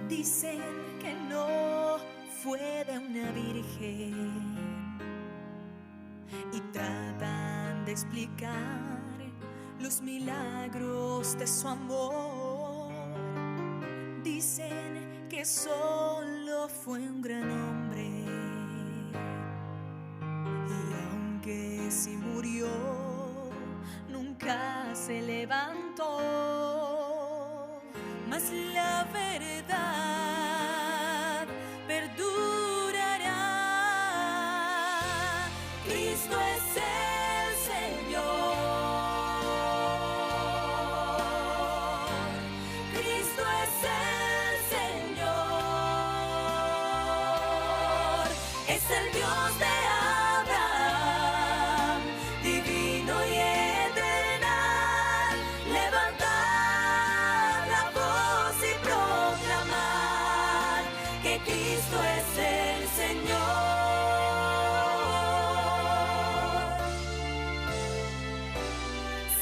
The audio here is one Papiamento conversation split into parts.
Dicen que no fue de una virgen y tratan de explicar los milagros de su amor. Dicen que solo fue un gran hombre y aunque sí murió, nunca se levantó. Mas la verdad perdurará. Cristo es el Señor. Cristo es el Señor. Es el Dios de Abraham, divino y eternal. Levantad la voz y proclamad que Cristo es el Señor.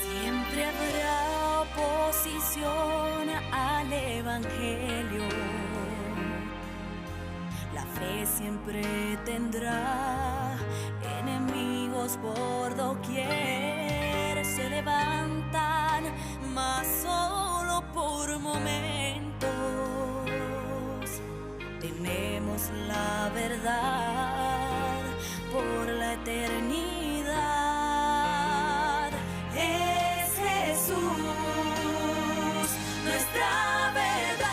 Siempre habrá oposición al Evangelio. La fe siempre tendrá enemigos por doquier. Se levantan, mas solo por momentos. Tenemos la verdad por la eternidad. Es Jesús nuestra verdad.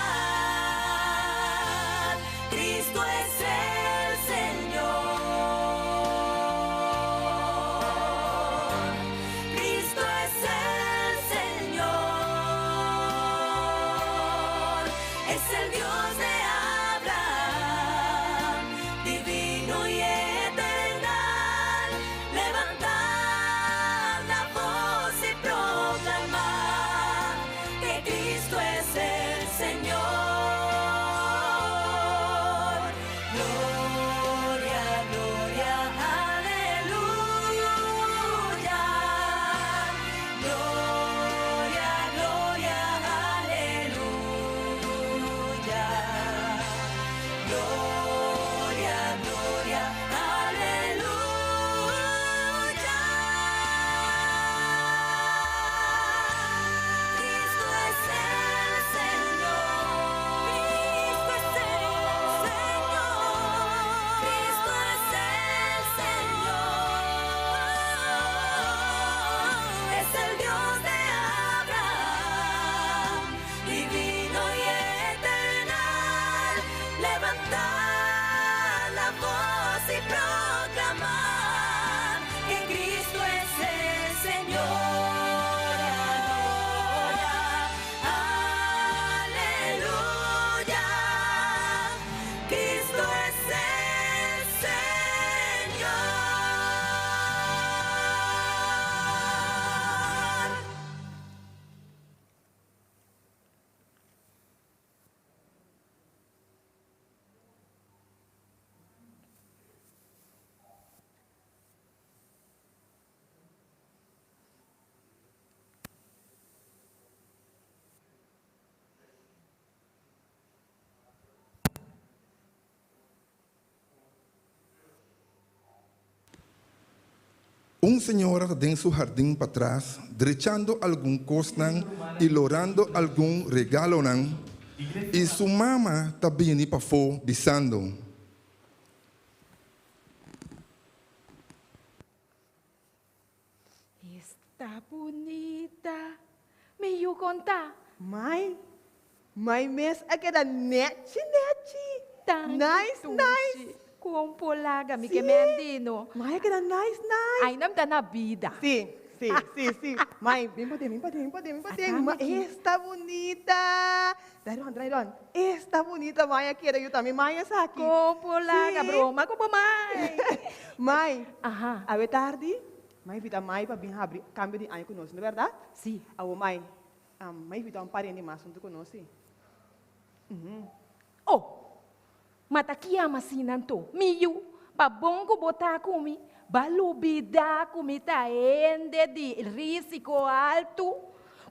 Cristo es el Señor. Cristo es el Señor. Es el Dios de Abraham, divino y eternal. Levantad la voz y proclamad que Cristo es el Señor. Gloria, gloria, aleluya. Gloria, gloria, aleluya. Gloria, gloria, aleluya. Cristo es el Señor. Cristo es el Señor. Cristo es el Señor. Es el Dios de Abraham, divino y eternal. Levantad la voz y proclamad que Cristo es el Señor. Gloria, aleluya. Cristo es el Señor. Un señora ta den su hardin patras, drechando algun kosnan i lorando algun regalonan, i su mama ta bini pafó bisando. Esta bunita! Mi yu konta. Mai, mai mes a keda nechi nechi. Tanki Nice, dushi. nice. Kon por laga mi Sí. ke mendino. Mai a keda nice, nice. Ainda mi ta na bida. Sí, sí, sí, sí. Mai, bin paden, bin paden, bin paden, bin paden. Atami Ma, aki. esta bunita. Dai ron, dai ron. Esta bunita mai a keda, yu tambe mai esaki. Kon por laga, Sí. broma ku bo mai. Mai, Aha. awe tardi, mai invita mai pa bin habri kambio di aña ku nos, no bèrdat? Sí. Awo mai, mai invita un parente mas huntu ku nos, sí. Oh, ma ta ki yama asina anto? Mi yu, pa bon ku bo ta ku mi, ba lubidá ku mi ta hende di risiko altu?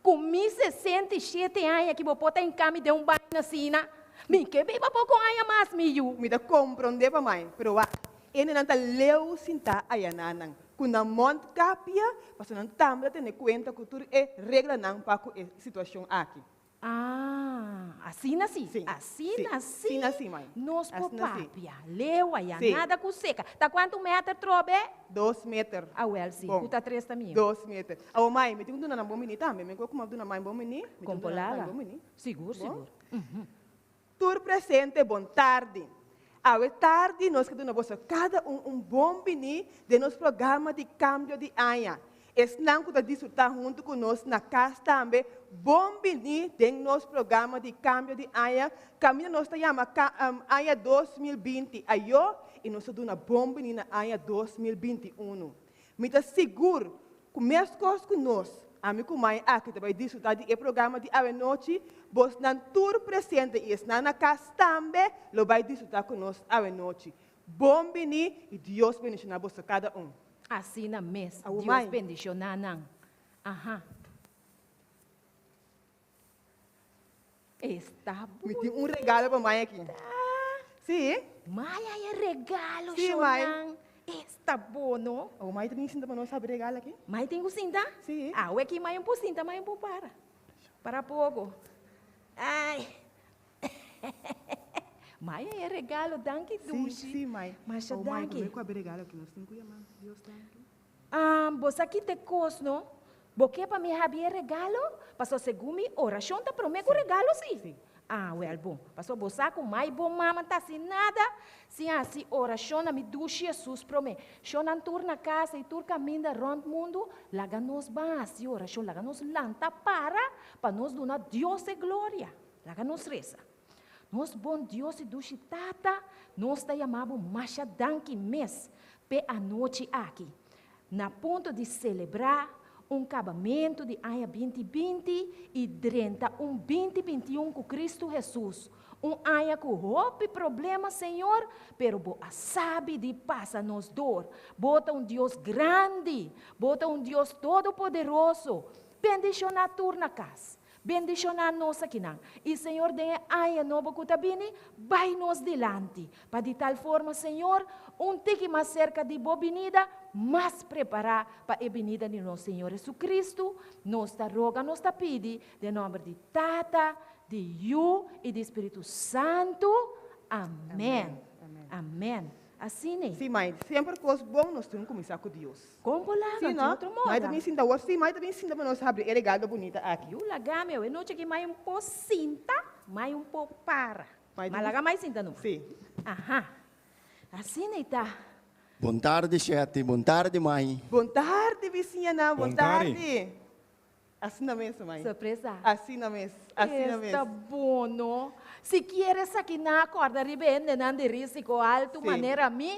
Ku mi 67 aña ki bo por ta hinkami den un baina asina? Mi ke biba poko aña mas, mi yu. Mi ta komprondé pa mai, pero wak, hendenan ta leu sintá ayananan, ku nan mondkapia, pasobra nan tambe ta tene kuenta ku tur e reglanan pa ku e situashon aki. Ah, asina si, Sí, asina sí, si. asina si, mai. Nos por Asina si. papia, leu aya, Sí. nada ku seka. Ta kuantu meter trobe? Dos meter. Awel si, Bon. ku ta tres ta mihó. Dos meter. Awo mai, mi tin ku duna nan bon bini tambe. Mi ku kuma duna mai bon bini, mi tin ku duna nan Kompolala. bon bini. Sigur, Bon. sigur. Tur presente bon tardi. Awe tardi nos ke duna boso kada un un bon bini den nos programa di kambio di aña. Esnan ku ta disfrutá huntu ku nos na kas tambe, bon bini den nos programa di kambio di aña kaminda nos ta yama aña 2020 ayó i nos ta duna bon bini na aña 2021. Mi ta sigur ku meskos ku nos, ami ku mai aki ta bai disfrutá di e programa di awenochi, bosnan tur presente i esnan na kas tambe lo bai disfrutá ku nos awenochi. Bon biní i Dios bendishoná boso kada un. Asina mes, Awo Dios mai. bendishoná nan. Aha. Esta Mi tin un regalo pa mai aki. Sí. Mai hay e regalo, Sí, mai. Shonan. Esta bono. Oh, mai ta bin sinta pa nos habri regalo aki. Mai tin ku sinta? Sí. Awe aki mai un por sinta, mai un por para. Para poko. Ai. Mai hay e regalo, danki Sí, dushi. sí, mai. Masha Oh, mai, danki. promé ku habri regalo aki nos tin ku yama Dios danki. Ah, bo sa ki te kos, no? Bo ke pa mi habi e regalo? Pasobra segun mi orashon ta promé ku regalo, si? Sí. Ah, wèl bon. Pasobra bo sa ku mai bo mama ta hasi nada sin hasi orashon na mi dushi Hesus promé. Shonnan tur na kasa i tur kaminda rònt mundu, laga nos ban hasi orashon, laga nos lanta para pa nos duna Dios e gloria. Laga nos resa. Nos bon Dios i dushi Tata, nos ta yama bo masha danki mes p'e anochi aki. Na punto di selebrá un kabamentu di aña 2020 i drenta un 2021 ku Kristu Hesus. Un aña ku hopi problema, Señor, pero bo a sabi di pasa nos dor. Bo ta un Dios grandi, bo ta un Dios todopoderoso. Bendishoná tur na kas. Bendishoná nos akinan. I Señor den e aña nobo ku ta bini, bai nos dilanti, pa di tal forma, Señor, un tiki mas serka di Bo binida, mas prepará pa e binida di nos Señor Jesucristo, nos ta roga, nos ta pidi, den nòmber di Tata, di Yu i di Spiritu Santu. Amèn. Amèn. Asina ei. Sí, mai, semper kos bon nos tin kuminsá ku Dios. Kon por laga Sí, tin no? otro Mai ta moda. bin sinta awor. Sí, mai ta bin sinta pa nos habri e regalo bunita aki. Yu laga mi awe nochi aki mai un por sinta, mai un por para. Mai ta Ma bin laga mai sinta numa. Sí. Aha. Asina ei ta. Bon tardi, Shetty. Bon tardi, mai. Bon tardi, bisiñanan. Bon Bon tardi. tardi. Asina mes, mai. Sorpresa. Asina mes, asina mes. Esta bon, no? Si kier esaki nan a corda riba e hendenan di risico alto Sí. manera mi,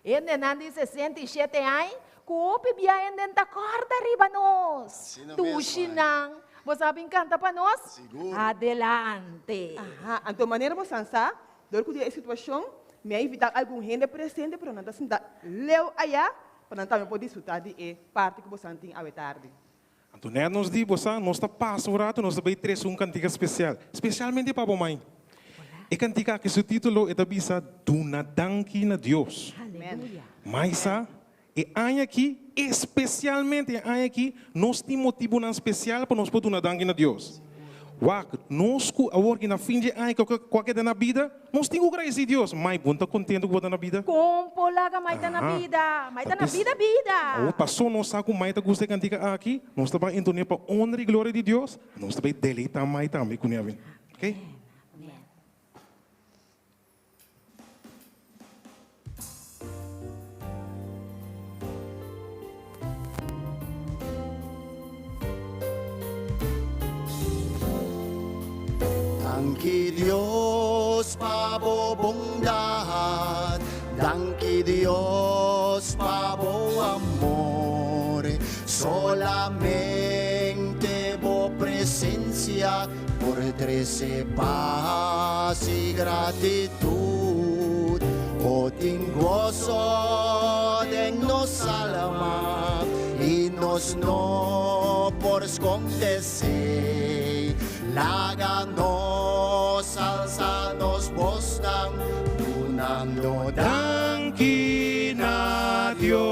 hendenan di 67 aña, cu hopi bia henden ta corda riba nos. Asina mes, Dushi mai. nan. Bo sa bin canta pa nos? Sigur. Adelante. Aha, anto manera bo san sa, dor cu di e situacion, mi a invita algun hende presente, pero nan ta sinta leu aya, pa nan tambe por disfruta di e parti cu bo san tin awe tardi. Anto net nos di, bo sa, nos ta pasa un rato, nos ta bay trece un cantica special, specialmente pa bo mai. E cantica aki su titulo e ta bisa Duna Danki na Dios. Aleluya. Mai sa, e aña aki, especialmente e aña aki, nos tin motibonan special pa nos por duna danki na Dios. Wak, nos cu awor ki na fin dje aña cu cu a keda na bida, nos tin cu gradeci Dios. Mai, bo no ta contento cu bo ta na bida? Con por laga mai ta na Aha. bida? Mai ta na Ta pes- bida bida. Awor paso nos sa cu mai ta gusta e cantica aki, nos ta bay entoné pa honra y gloria di Dios, nos ta bay deleita mai tambe cu Nevin. Ok? Amen. Danki Dios pa bo bondad, danki Dios pa bo amor. Solamente bo presencia por trece paz y gratitud. O tin gozo den nos alma y nos no por escondese. Laga nos. nos alsa nos bosnan, dunando Danki na Dios.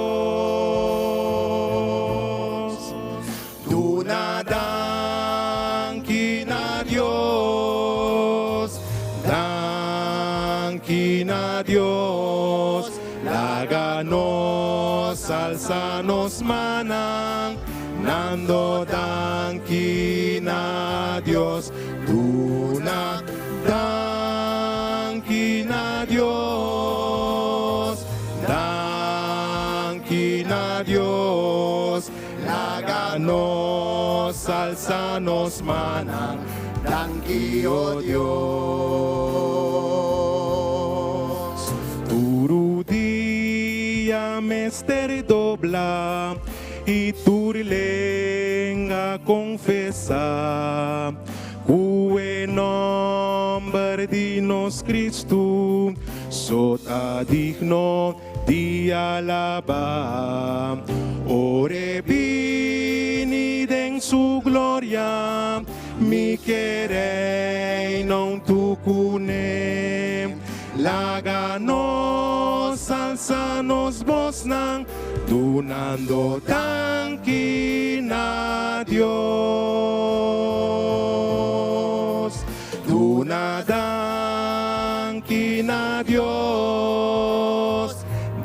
Duna danki na Dios. Danki na Dios. Laga nos alsa nos mannan, nando danki na Dios. Duna danki na Dios. Danki na Dios. Laga nos alsa nos mannan, Danki, o Dios. Tur rudia mester dobla i tur lenga konfesá ku e nòmber di nos Kristu so ta digno di alabá. Ora e bini den su gloria, mi ke reina huntu kuné. Laga nos alsa nos bosnan, dunando danki na Dios. Duna danki na Dios,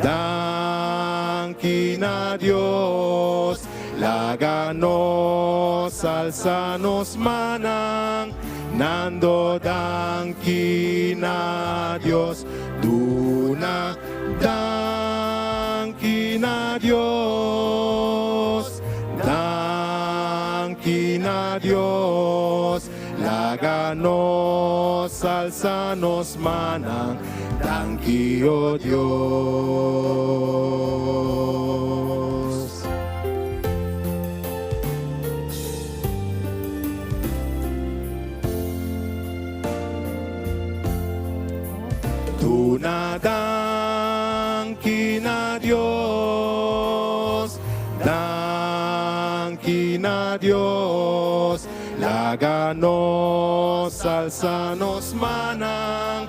danki na Dios. Laga nos alsa nos mannan, nando danki na Dios. Duna danki na Dios, danki na Dios. Laga nos alsa nos mannan, danki, o Dios. Duna danki na Dios, danki na Dios. Laga nos alsa nos mannan,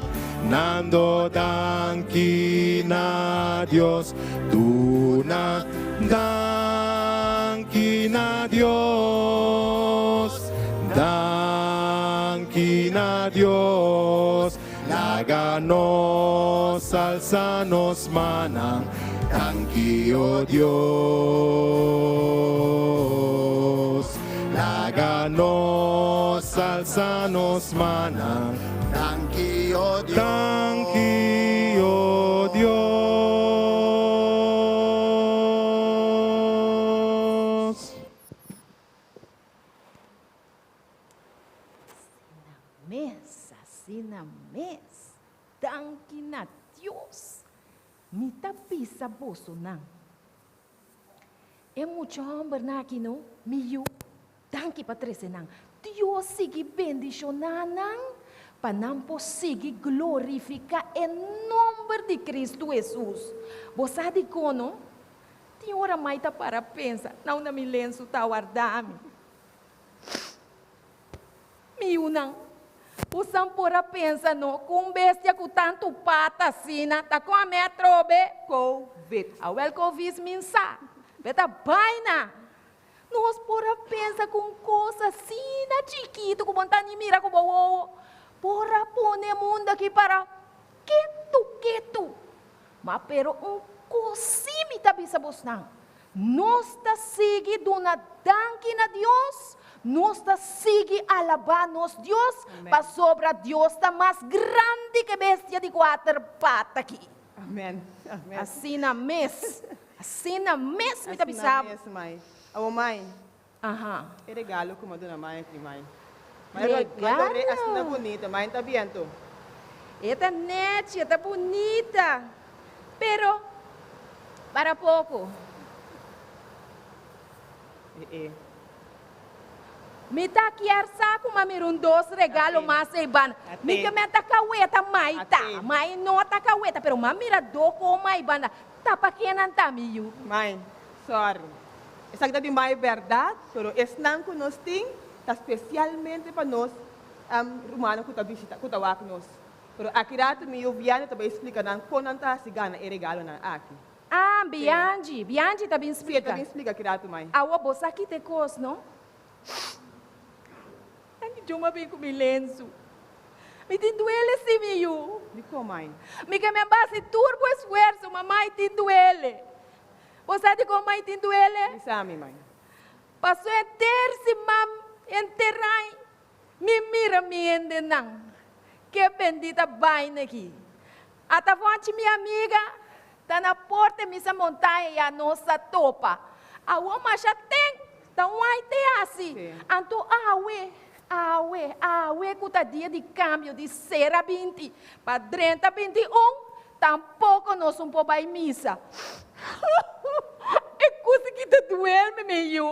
nando danki na Dios. Duna danki na Dios, danki na Dios. Laga nos alsa nos mannan, danki, o Dios. Laga nos alsa nos mannan, Danki, o Dios. Danki, o Dios. Asina mes, asina mes. Danki na Dios. Mi ta bisa bosonan. E mucha hòmbernan aki no, mi yu, danki pa trese nan. Dios sigui bendishoná nan pa nan por sigui glorifiká e nòmber di Kristu Hesus. Bo sa dikon no? Tin ora mai ta para pensa na unda mi lensu ta warda mi. Mi yunan, bosan por a pensa no ku un bestia ku tantu pata asina ta kome atrobe? Covid. Awel Covid min sa, be ta baina. Nos por a pensa ku un kos asina chikitu ku bo no ta ni mira ku bo wowo por a pone mundu aki para ketu ketu. Ma pero un kos sí mi ta bisa bosnan, Nos ta sigui duna danki na Dios, nos ta sigui alabá nos Dios, pasobra Dios ta mas grandi ku e bestia di kuater pata akí. Amen. Amen. Asina mes, asina mes mi ta bisa bo. Asina mes, mai. Awor, mai, Aha. e regalo ku mi a duna mai aki, mai. Mai, Regalo? Mai, asina bunita, mai ta biento. E ta nechi, e ta bunita. Pero, para poko. E. Mi ta kier sa ku m'a mira un dos regalo mas ei banda. Mi ke men ta kaweta mai ta. Mai no ta kaweta, pero m'a mira do ko mai banda. Ta pa kenan ta mi yu? Mai, sorry. Esaki ta di mai bèrdat, pero esnan ku nos tin ta spesialmente pa nos. Rumannan ku ta bishita, ku ta wak nos. Pero aki ratu mi yu Vianne ta bai splika nan kon nan ta hasi gana e regalonan aki. Ah, Bianji, Bianji ta bin Sí, e ta splika. bin splika aki ratu, mai. Awo bo sa kita e kos, no? Danki Djuma a bin ku mi lensu. Mi tin duele sí, mi yu. Dikon, mai? Mi ke mi a basi tur bo esfuerso, ma mai tin duele. Bo sa dikon mai tin duele? Bisa mi, mai. Paso e tersi mam enterai mi mira mi hendenan. Ke bendita baina aki. Ata vonchi mi amiga ta na porta e misa montaña ya nos a topa. Awor masha ten ta un ai te hasi. Anto awe, awe, awe ku ta dia di kambio di sera 20 pa drenta 21 tampoko nos un por bai misa. E kusa ki ta duel mi, mi yu.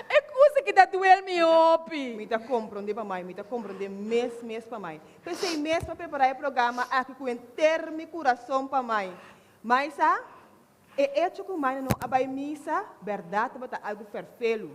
E kusa ki ta duel mi hopi. Mi ta komprondé pa mai, mi ta komprondé mes mes pa mai. P'esei mes mi a prepará e programa aki ku henter mi kurason pa mai. Mai sa, e echo ku mai no a bai misa, bèrdat tabata algu fèrfelu.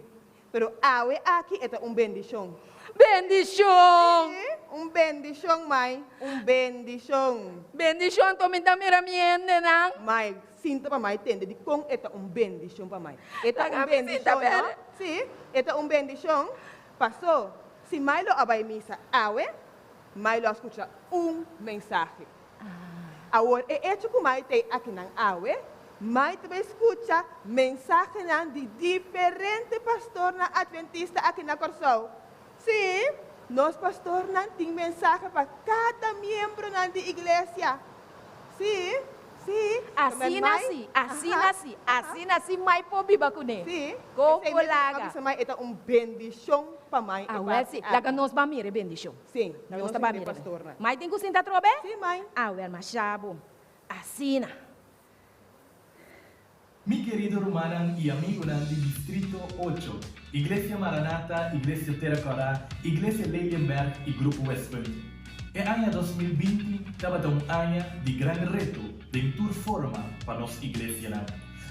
Pero awe aki e ta un bendishon. Bendishon! Sí, un bendishon, mai, un bendishon. Bendishon to mi ta mira mi hendenan. Mai, sinta pa mai tende dikon e ta un bendishon pa mai. E ta un Laga mi sinta bendishon, no? bèlè. Sí, e ta un bendishon. Pasó, si mai lo a bai misa awe, mai lo a skucha un mensahe. Awor, e echo ku mai t'ei akinan awe, mai ta bai skucha mensahenan di diferente pastornan adventista aki na Kòrsou. Sí, nos pastornan tin mensahe pa kada miembronan di iglesia. Sí, sí. Asina sí, asina sí, asina sí mai por biba kuné. Sí, Kon p'esei por mes mi a laga. bisa mai e ta un bendishon pa mai e Awel parti sí, laga aki. nos ban mira e bendishon. Sí, Nos nos ta ban mira e mira. pastornan. Mai tin ku sinta atrobe? Sí, mai. Awel, masha bon. Asina. Mi kerido rumannan i amigunan di Distrito ocho, Iglesia Maranatha, Iglesia Tera Kòrá, Iglesia Lelienberg i Grupo Westpunt. E aña 2020 tabata un aña di gran reto den tur forma pa nos iglesianan.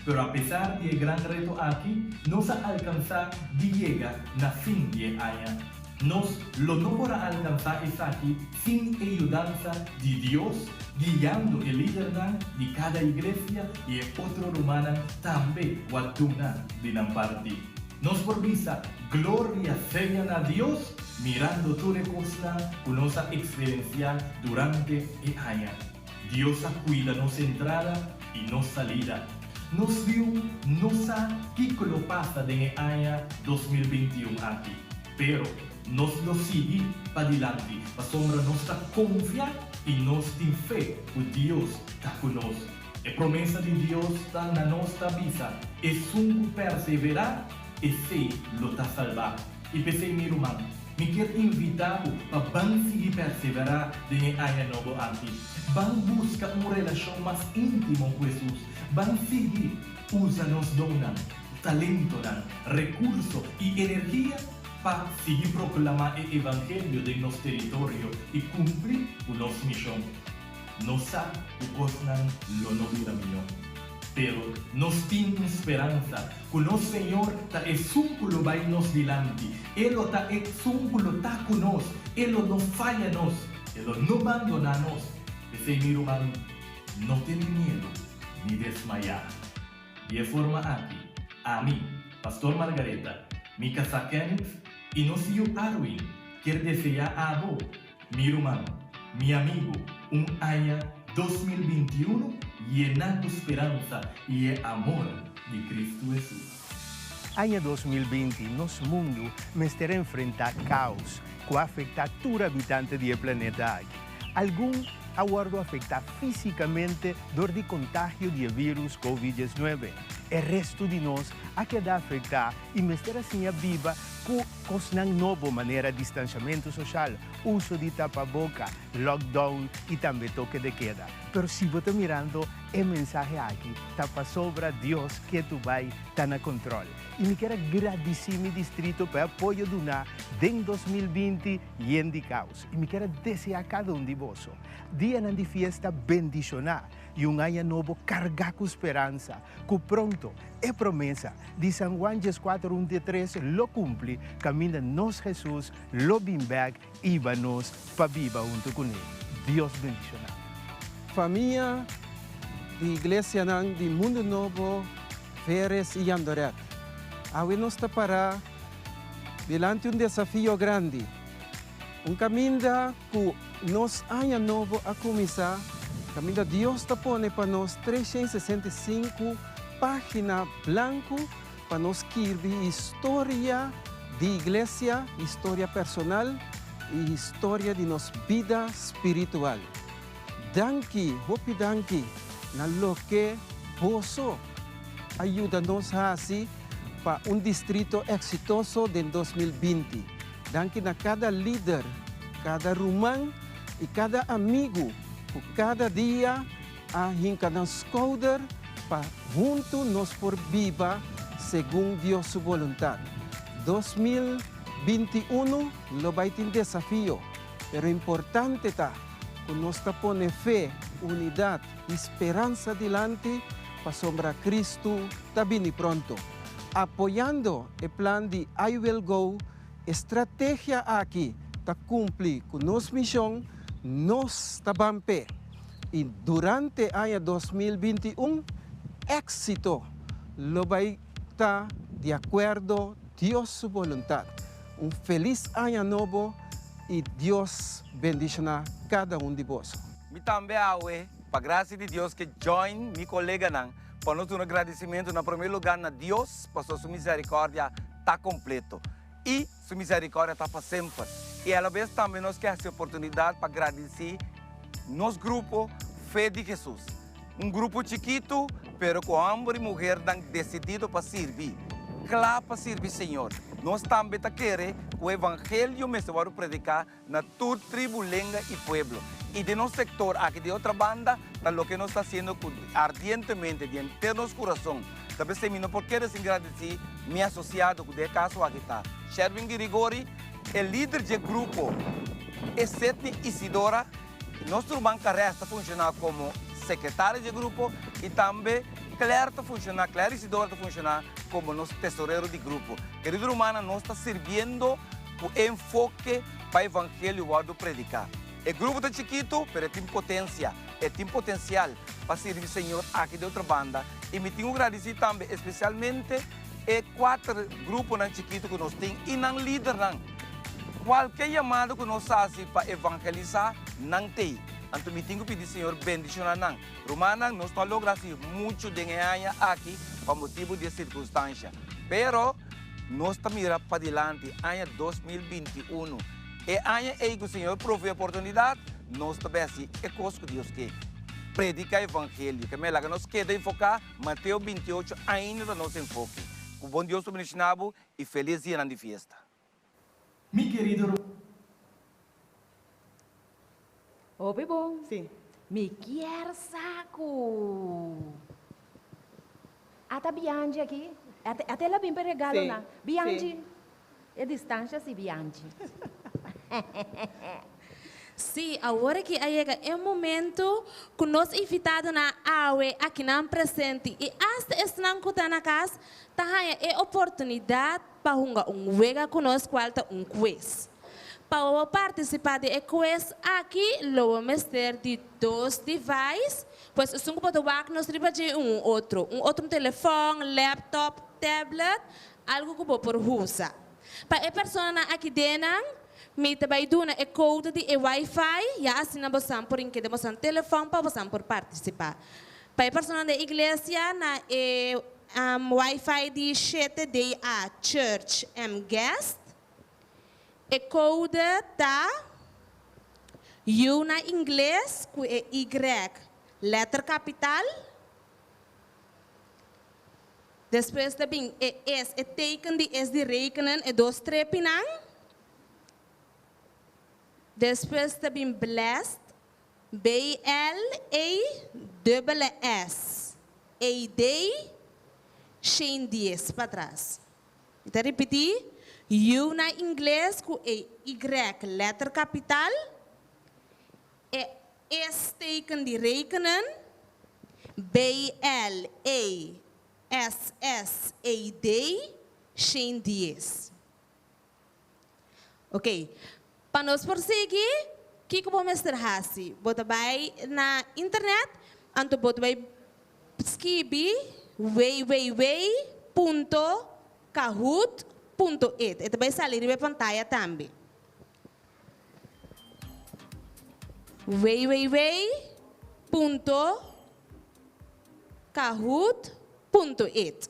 Pero apesar di e gran reto aki, nos a alkansá di yega na fin di e aña. Nos lo no por a alkansá esaki sin e yudansa di Dios guiando e lidernan di kada iglesia i e otro rumannan tambe ku a duna di nan parti. Nos por bisa, Gloria sea na Dios mirando tur e kosnan ku nos a eksperensiá durante e aña. Dios a kuida nos entrada i nos salida. Nos riu no sa kiko lo pasa den e aña 2021 aki. Pero, nos lo sigui padilanti pasobra nos ta konfia i nos tin fe ku Dios ta ku nos. E promesa di Dios ta na nos ta bisa, Esun ku perseverá, esei lo ta salbá. I p'esei, mi ruman, mi kier invitá bo pa ban sigui perseverá den e aña nobo aki. Ban buska un relashon mas íntimo ku Hesus. Ban sigui usa nos donnan. Talentonan, rekurso i energia pa sigui proklamá e evangelio den nos teritorio i kumpli ku nos mishon. Nos sa ku kosnan lo no bira mihó. Pero nos tin un speransa ku nos Señor ta esun ku lo bai nos dilanti. E lo ta esun ku lo ta ku nos. E lo no faya nos. E lo no bandoná nos. P'esei, mi ruman, no tene miedu ni desmayá. Di e forma aki, ami, Pastor Margaretha, mi kasá Kenneth i nos yu Arwin kier deseá abo, mi ruman, mi amigu, un aña 2021 yená ku speransa i e amor di Kristu Hesus. Aña 2020 nos mundu mester enfrentá kaos ku a afektá tur habitante di e planeta aki. Algun a wòrdu afektá físikamente dor di kontagio di e vírus Covid 19. E restu di nos a keda afektá i mester a siña biba ku kosnan nobo manera distanshamentu soshal, uso di tapaboka, lockdown i tambe toke de keda. Pero si bo ta mirando e mensahe aki ta pasobra Dios ketu bai ta na kontròl. I mi kier a gradisí mi distrito pa e apoyo duná den 2020 yen di kaos. I mi kier a deseá kada un di boso dianan di fiesta bendishoná i un aña nobo kargá ku speransa ku pronto E promesa di San Juan 14 1 te 3 lo kumpli kaminda nos Hesus lo bin bèk i ba nos pa biba huntu kuné. Dios bendishoná. Famia di iglesianan di Mundu Nobo, Veres i Jandoret, awe nos ta pará dilanti un desafio grandi, un kaminda ku nos aña nobo a kuminsá, kaminda Dios ta pone pa nos 365 página blanku pa nos skirbi historia di iglesia, historia personal i historia di nos bida spiritual. Danki, hopi danki na loke boso a yuda nos hasi pa un distrito eksitoso den 2020. Danki na kada lider, kada ruman i kada amigu ku kada dia a hinka nan skouder pa huntu nos por biba segun Dios su boluntat. 2021 lo bai tin desafio, pero importante ta ku nos ta pone fe, unidat i speransa dilanti pasobra Kristu ta bini pronto. Apoyando e plan di I Will Go, e strategia aki ta kumpli ku nos mishon, nos ta ban p'e. I durante aña 2021, éksito lo bai ta di akuerdo Dios su boluntat. Un felis aña nobo i Dios bendishoná kada un di boso. Mi tambe awe, pa grasia di Dios ke join mi koleganan pa nos duna gradisimentu na promé lugá na Dios pasobra su misericordia ta kompleto i su misericordia ta pa semper. I alabes tambe nos ke hasi oportunidat pa gradisí nos grupo Fe di Jesus. Un grupo chikitu pero ku hòmber i muhernan desidido pa sirbi, kla pa sirbi Señor. Nos tambe ta kere ku evangelio mester wòrdu prediká na tur tribu, lenga i pueblo. I den nos sektor aki di Otrabanda ta loke nos ta hasiendo ku ardientemente di henter nos kurason. Ta p'esei mi no por keda sin gradisí mi asosiado ku den e kaso aki ta Sherwin Girigori, e lider dje grupo e Sidney Isidora. Nos ruman Carres ta funshoná komo sekretario dje grupo i tambe Claire ta funshoná, Claire Isidora ta funshoná komo nos tesorero di grupo. Kerido rumannan, nos ta sirbiendo ku e enfoke pa evangelio wòrdu prediká. E grupo ta chikitu, pero e tin potensia, e tin potensial pa sirbi Señor aki di otro banda. I mi tin ku gradisí tambe espesialmente e kuater gruponan chikitu ku nos tin i nan lidernan. Kualke yamada ku nos hasi pa evangelisá, nan t'ei. Anto mi tin ku pidi Señor bendishoná nan. Rumannan, nos no a logra hasi muchu den e aña aki pa motibu di e sirkunstansha. Pero nos ta mira padilanti aña 2021. E aña ei ku Señor provee oportunidat, nos ta bai hasi e kos ku Dios ke, prediká evangelio. Ke mei laga nos keda enfoká, Mateo 28 ainda ta nos enfoke. Ku bon Dios ta bendishoná bo i felis dianan di fiesta. Mi kerido Hopi bon. Sí. Mi kier sa ku ata Bianchi aki. Ata ata el a bin pa e regalonan. Sí, Bianchi, sí. e distansha si Bianchi. Sí, awor aki a yega e momento ku nos invitadonan awe akinan presente i asta esnan ku ta na kas ta haña e oportunidat pa hunga un wega ku nos kual ta un quiz. Pa bo partisipá di e quiz aki lo bo mester di dos device, pues esun ku bo ta wak nos riba dje i un otro, un otro un telefòn, laptop, tablet, algu ku bo por usa. Pa e personanan aki denan mi ta bai duna e code di e wifi ya asina bosan por inkeda bosan telefòn pa bosan por partisipá. Pa e personanan den iglesia na e wifi di shete DA Church M Guest, e code ta U na ingles ku e Y letter kapital, despues ta bin e S, e teken di S di rekenen, e dos strepinan, despues ta bin blessed, B L E dubbele S E D 110 patras. Mi ta ripití, U na ingles ku e Y letter kapital, e S teken di rekenen, B L E. S S A D 110. Ok. Pa nos por sigui, kiko bo mester hasi? Bo ta bai na internet, anto bo ta bai skibi www.kahoot.it. E ta bai sali riba e pantaya tambe. www.kahoot.it.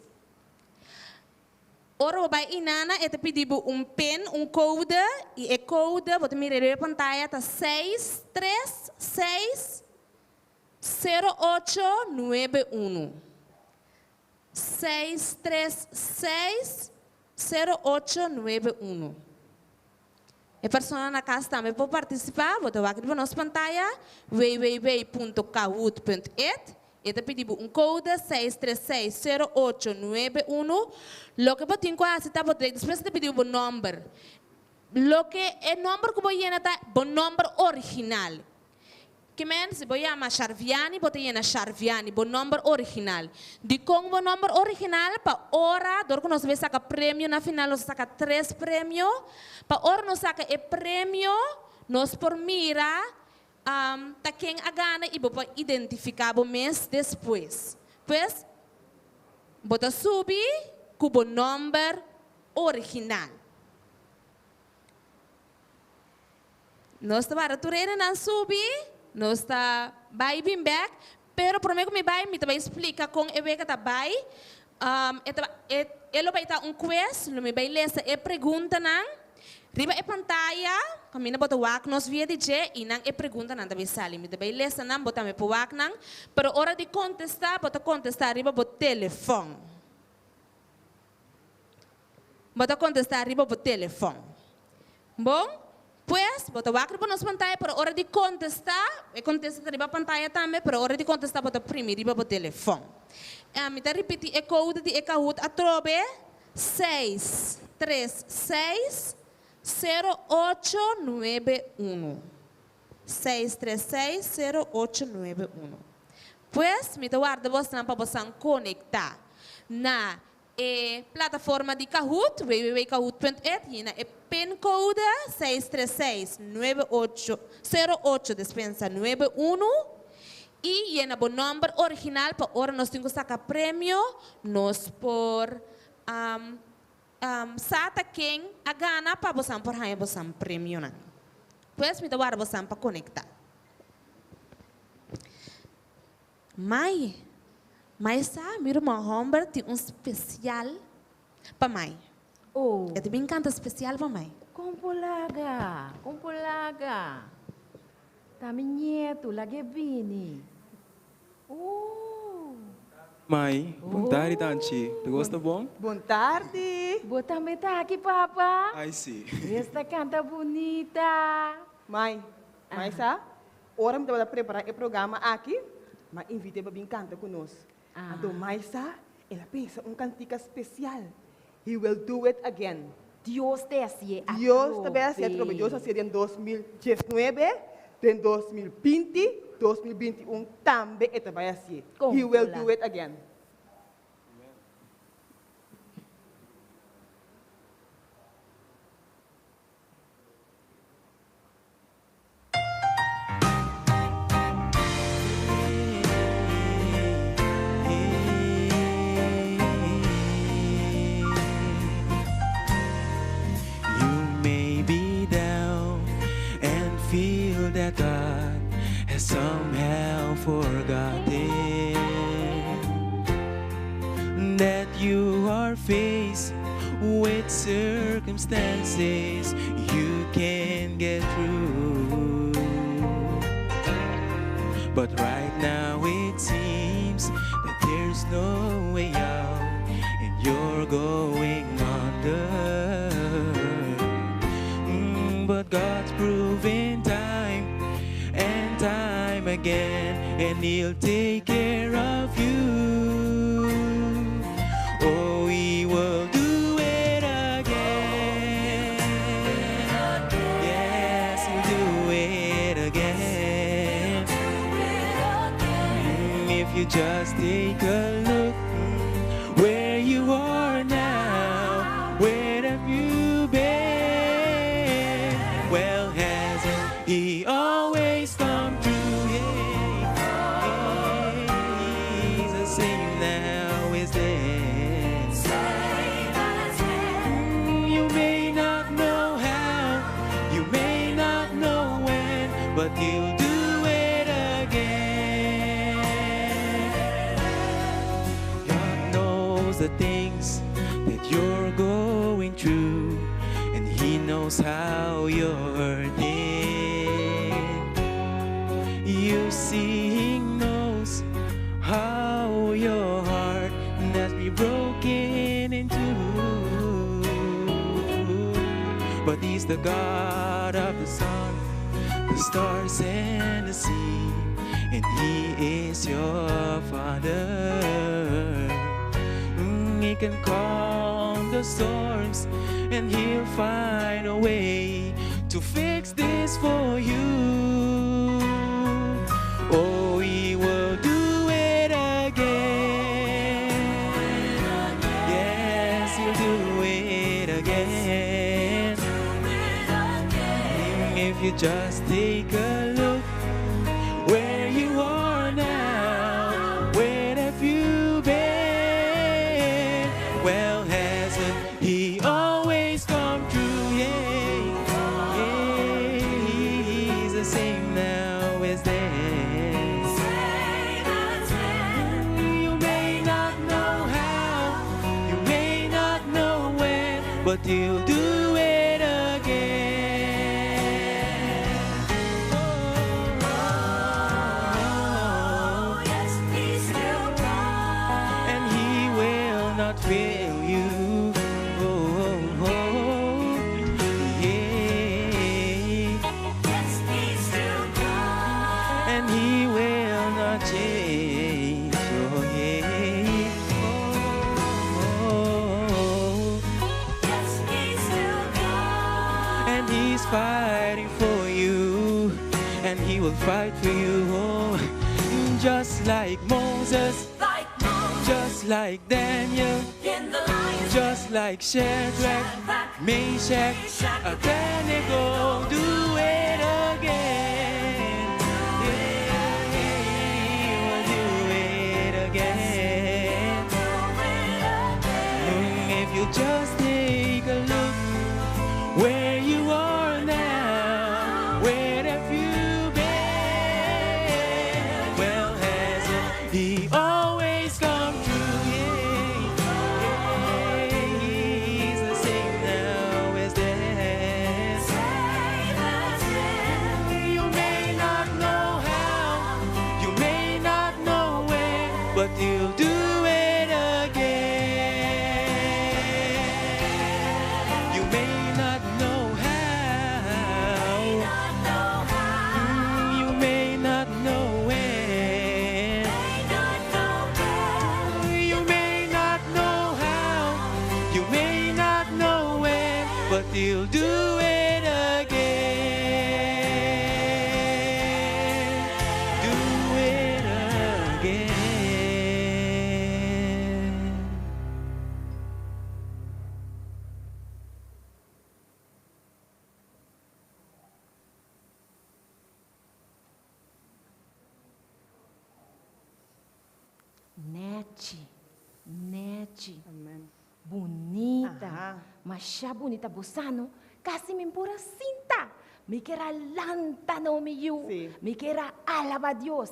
Ora bo bai inana e ta pidi bo un pin, un code, y e code, bo ta mira riba e pantaya, ta seis tres seis sero ocho nuebe unu. Seis tres seis sero ocho nuebe unu. E persona na cas tambe por participa, bo ta wak riba nos pantaya, www.kahoot.it, e ta pidi bo un code 6360891, loke bo tin cu haci ta bo drek, despues e ta pidi bo bo nomber, loke e nomber cu bo yena ta bo nomber original, Ke men, si bo yama Sharviani, bo ta yena Sharviani, bo nomber original. Dikon bo nomber original? Pa ora, dor ku nos ta bai saka premio na final, nos ta saka tres premio, pa ora nos saka e premio, nos por mira ta ken a gana i bo por identifiká bo mes despues. Pues, bo ta subi ku bo nomber original. Nos ta wara tur hendenan subi, nos ta bai bin bek, pero prome ku mi bai mi ta bai splika kon e wega ta bai. E ta e e lo bai ta un quiz, lo mi bai lesa e preguntanan riba e pantaya, kaminda bo ta wak nos via di dje i nan e preguntanan ta bai sali. Mi ta bai lesa nan, bo tambe por wak nan, pero ora di kontestá bo ta kontestá riba bo telefòn. Bo ta kontestá riba bo telefòn. Bon, pues, bo ta wak riba nos pantaya, pero ora di kontestá, e kontesta ta riba pantaya tambe, pero ora di kontestá bo ta primi riba bo telefòn. Mi ta ripití e koude di e Kahoot atrobe, seis, tres, seis, sero, ocho, nuebe, unu. Seis, tres, seis, sero, ocho, nuebe, unu. Pues, mi ta warda bosnan pa bosan konektá na E plataforma di Kahoot, www.kahoot.it, hina e pincode seis tres seis nuebe ocho sero ocho despensa nuebe unu i yena bo nomber original pa ora nos tin ku saka premio nos por sa ta ken a gana pa bosan por haña bosan premionan. Pues mi ta warda bosan pa konektá. Mai, mai sa mi ruman homber tin un special pa mai. Oh. E ta bin canta special pa mai. Con por laga, con por laga. Ta mi nieto, lag'e bini. Oh. Mai, bon tardi Tanchi. Ta gosta bon? Bon tardi. Bo tambe ta aki, papa? Ai si. Esta canta bunita. Mai, mai sa Ora mi tabata prepará e programa aki, mi a invit'é pa bin kanta ku nos. Anto Maisa, el a pensa un kantika spesial, He Will Do It Again. Dios ta hasié atrobe. Dios ta bai hasié atrobe. Dios a hasié den 2019, den 2020, 2021 tambe e ta bai hasié. He will do it again. You may be down and feel that God has somehow forgotten that you are faced with circumstances you can't get through. But right now it seems that there's no way out and you're going under. but God's proven time and time again, and He'll take care of you. Oh, He will do it again. Yes, He'll do it again. if you just take a look through, and He knows how you're hurting. You see, He knows how your heart has been broken into. But He's the God of the sun, the stars, and the sea, and He is your Father. He can calm the storms, and He'll find a way to fix this for you. Oh, He will do it again. Yes, He'll do it again. If you just take a look where you are now, where have you been? Well, hasn't He always come true? Yeah, yeah, He's the same now as then. You may not know how, you may not know when, but He'll do it again. Oh, yes, He's still God. And He will not fail you. Oh, oh, oh. Yeah. Yes, He's still God. And He will not change. Oh, yeah. Oh, oh, Yes, He's still God. oh. And He's fighting for you. And He will fight for you. Oh, just like Moses, Like Moses just like Daniel. in the lion's Just like Shadrach, Meshach, Abednego, do it again. Yeah, he will do it again. If you just take a look where you are now, where have you been? Well, hasn't He always come true? Yeah, yeah, He's the same now as then. You may not know how, you may not know when, but you'll do it again. You may not know how, you may not know when, you may not know how, you may not know when, but you'll do it again. Do it again. Nete, nete. Amen. Bonita. Aha. Masha bonita bosano. Casi mi pura cinta. Mi quiera lanta no mi yu. Sí. Mi quiera alaba Dios.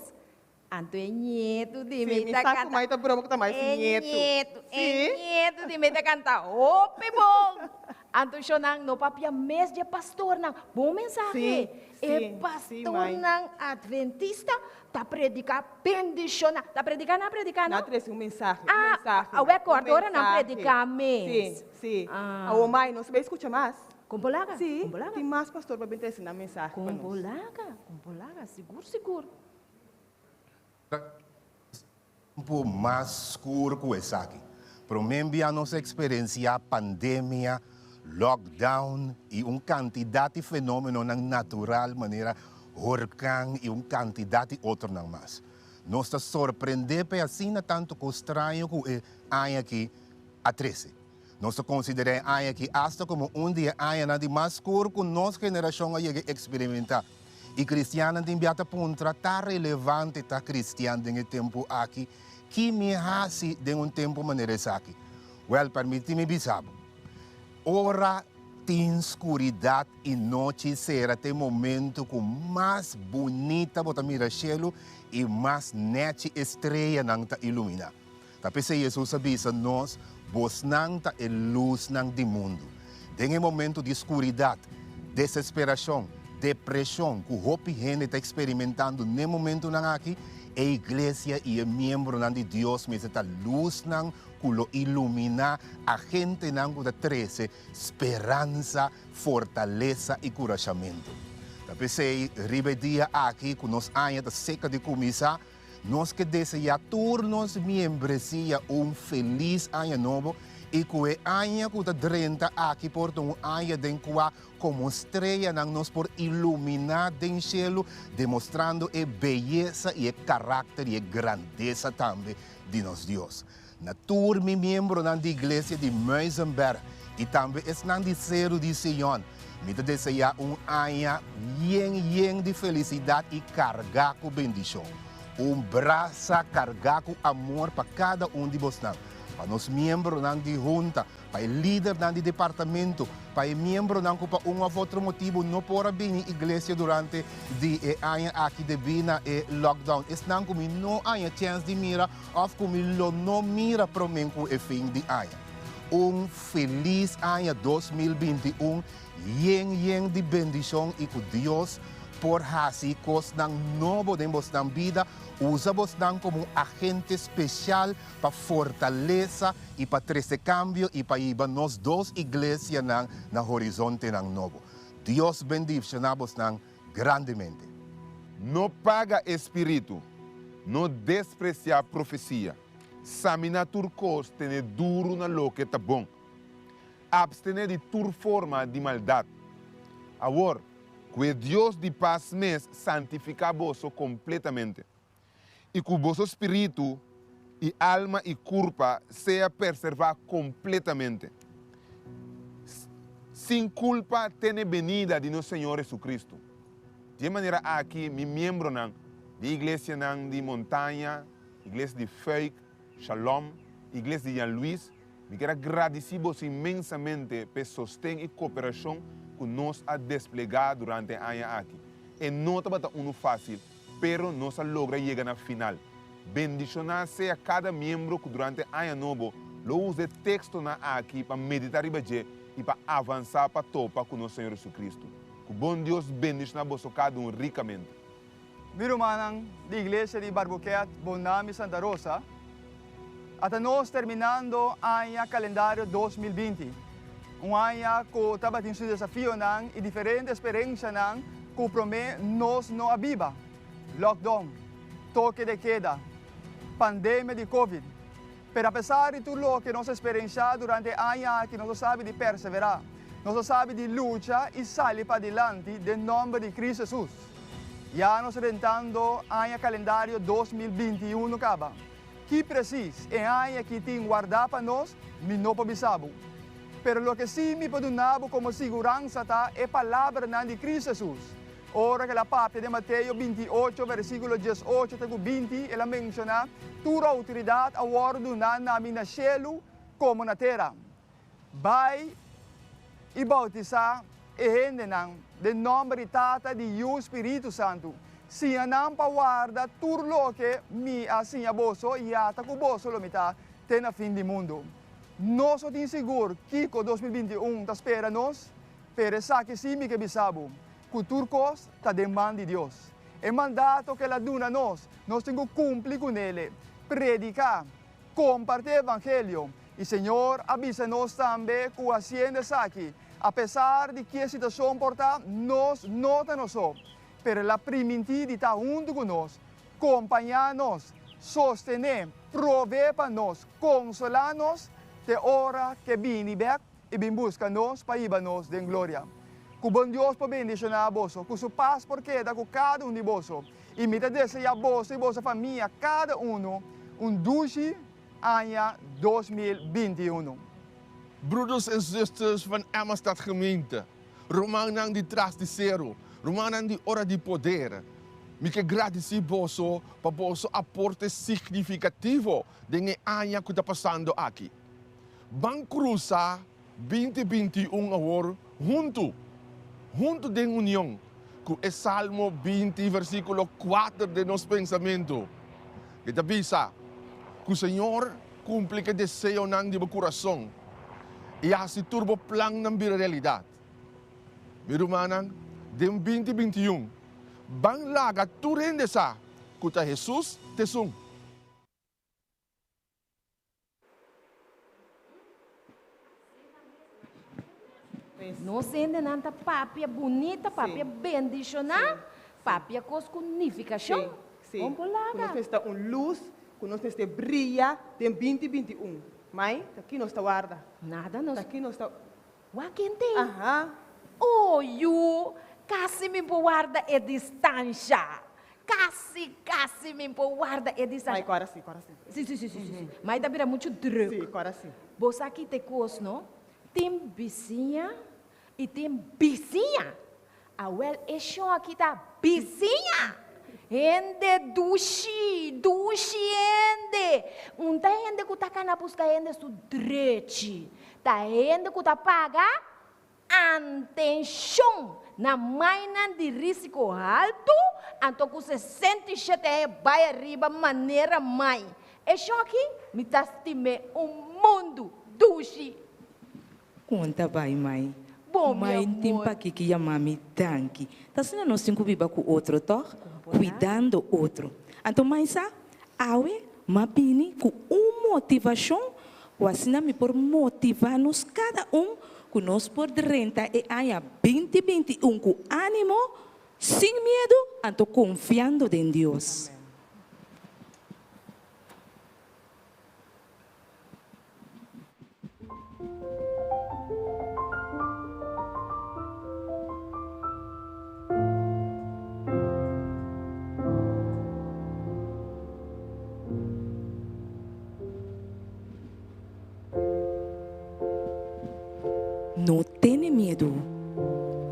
Anto é nieto de Sí, mi mi ta sa canta. ku mai ta broma ku ta mai É nieto. nieto, é Sí. nieto de mi ta canta. Hopi bom. Anto shonang no papia mes de pastor nang. Bom mensaje. Sí, É sí, sí, pastor mai. nang adventista ta predica bendiciona. Ta predica na predica no? Na trese un mensahe, un Ah, mensahe. awe un korda ora nan mensahe. prediká mes. Sí, sí. Ah. Awo mai, nos bai skucha mas. Kompolaga? Sí, Kompolaga? tin mas pastor pa bin trese nan mensahe pa nos. Kompolaga, kompolaga, sigur, sigur. Tempu mas skur ku esaki. Promé bia nos a eksperensiá pandemia, lockdown i un kantidat di fenómenonan natural manera horkan i un kantidat di otronan mas. Nos ta sorprendé pa e asina tantu kos straño ku e aña aki a trese. Nos ta konsiderá e aña aki asta komo un di e añanan di mas skur ku nos generashon a yega eksperimentá. I kristiannan tin bia ta puntra, Ta relevante ta kristian den e tempu aki? Ki mi hasi den un tempu manera esaki? Wèl, permití mi bisa bo, ora tin skuridat i nochi sera ta e momentu ku mas bunita bo ta mira shelu i mas nèchi e streanan ta iluminá. Ta p'esei Hesus a bisa nos, Bosnan ta e lusnan di mundu. Den e momento di skuridat, desesperashon, depreshon ku hopi hende ta eksperimentando n'e momentunan aki, e iglesia i e miembronan di Dios mester ta lusnan ku lo iluminá agentenan ku ta trese speransa, fortalesa i kurashamentu. Ta p'esei riba e dia aki ku nos aña ta seka di kuminsá, nos ke deseá tur nos miembresia un felis aña nobo i ku e aña ku ta drenta aki por ta un aña den kua komo streanan nos por iluminá den shelu, demostrando e beyesa i e karakter i e grandesa tambe di nos Dios. Na tur mi miembronan di Iglesia di Muizenberg i tambe esnan di Seru di Sion, mi ta deseá un aña yen yen di felisidat i kargá ku bendishon. Un brasa kargá ku amor pa kada un di bosnan, pa nos miembronan di hunta, pa e lidernan di departamento, pa e miembronan ku pa un òf otro motibu no por a bini iglesia durante di e aña aki debí na e lockdown, esnan ku mi no haña chèns di mira òf ku mi lo no mira promé ku e fin di aña. Un felis aña 2021 yen yen di bendishon i ku Dios por hasi kosnan nobo den bosnan bida, usa bosnan komo un agente spesial pa fortalesa i pa trese kambio i pa hiba nos dos iglesianan na horizontenan nobo. Dios bendishoná bosnan grandemente. No paga e spiritu, no despresiá profesia. Saminá tur kos, tene duru na loke ta bon. Abstené di tur forma di maldat. Awor, ku e Dios di pas mes santifiká boso kompletamente. i ku boso spiritu i alma i kurpa sea perservá kompletamente, sin kulpa te n'e benida di nos Señor Jesucristo. Di e manera aki mi miembronan di iglesianan di Montaña, Iglesia di Fuik, Shalom, Iglesia di Jan Luis, mi kier a gradisí boso inmensamente p'e sosten i koperashon ku nos a desplegá durante e aña aki. E no tabata unu fásil, pero nos a logra yega na final. Bendishoná sea kada miembro ku durante Aña Nobo lo usa e tekstonan aki pa meditá riba dje i pa avansá pa topa ku nos Señor Jesucristo. Ku bon Dios bendishoná boso kada un rikamente. Mi rumannan di Iglesia di Barboquet Bonami Santa Rosa, ata nos terminando aña calendario 2020. Un aña cu tabatin su desafionan y diferente experiencianan cu prome nos no a biba. Lockdown, toque de queda, pandemia di Covid. Pero apesar di tur loke nos a experiencia durante e aña aki nos a sabi di persevera, nos a sabi di lucha y sali padilanti den nomber di Cristo Jesus. Ya nos ta drentando aña calendario 2021 caba. Ki precies e aña ki tin wardá pa nos, mi no por bisa bo. Pero loke sí mi por duna bo komo siguransa ta e palabranan di Cristo Jesus. Ora ku el a papia den Mateo 28, versíkulo 18 te ku 20, el a menshoná, Tur outoridat a wòrdu duná na mi na shelu komo na tera. Bai i bautisá e hendenan den nòmber di Tata, di Yu, Spiritu Santu. Siña nan pa warda tur loke mi a siña boso, i ata ku boso lo mi ta te na fin di mundu. Nos no tin sigur kiko 2021 ta spera nos, pero esaki sí mi ke bisa bo, ku tur kos ta den man di Dios. E mandato ku el a duna nos, nos tin ku kumpli kunele, prediká, kompartí e evangelio. I Señor a bisa nos tambe ku hasiendo esaki, apesar di ki e situashon por ta, nos no ta nos so, pero el a primintí di ta huntu ku nos, kompañá nos, sostené, proveé pa nos, konsolá nos te ora ku e bini bèk i bin buska nos pa hiba nos den gloria. Ku bon Dios por bendishoná boso, ku su pas por keda ku kada un di boso. I mi ta deseá boso i boso famia kada unu un dushi Aña 2021. Broeders en zusters van Emmastad Gemeente, rumannan di Tras di Seru, rumannan di Ora di Poder, mi ke gradisí boso pa boso aporte signifikativo den e aña ku ta pasando aki. Ban krusa 2021 awor huntu, huntu den union, ku e Salmo 20 versíkulo 4 den nos pensamentu, e ta bisa, Ku Señor kumpli ku e deseonan di bo kurason. i hasi tur bo plannan bira realidat. Mi rumannan, den 2021, ban laga tur hende sa ku ta Hesus t'esun. Nos hendenan ta papia bunita, papia bendishoná, papia kos ku nifikashon. Sí, Bon por ku laga. nos mester ta un lus, ku nos mester bria den 2021. Mai, ta ki nos ta warda? Nada nos. Ta ki nos ta. Wak kende? Aha. Oh, yu, kasi mi por warda e distansha. Kasi, kasi mi por warda e distansha. Mai, kora si, kora si. Sí, sí, sí, sí, sí. Mai ta bira muchu druk. Sí, kora si. Bo sa ki ta e kos, no? Tin bisiña i tin bisiña. Awel, e shon aki ta bisiña! Hende dushi, dushi hende! Un ta hende ku ta kana buska hende su drechi. Ta hende ku ta paga antenshon na mainan di risiko haltu, anto ku 67 aña bai ariba manera mai. E shon aki mi ta stim'é un mundu dushi. Kon ta bai, mai? Bon, mi Mai tin amor. pa ki yama mi danki. Ta asina nos tin ku biba ku otro, tòg? Kuidando otro. Anto mai sa, awe m'a bini ku un motivashon ku asina mi por motivá nos kada un ku nos por drenta e aña 2021 ku ánimo, sin miedu, anto konfiando den Dios. No tene miedu,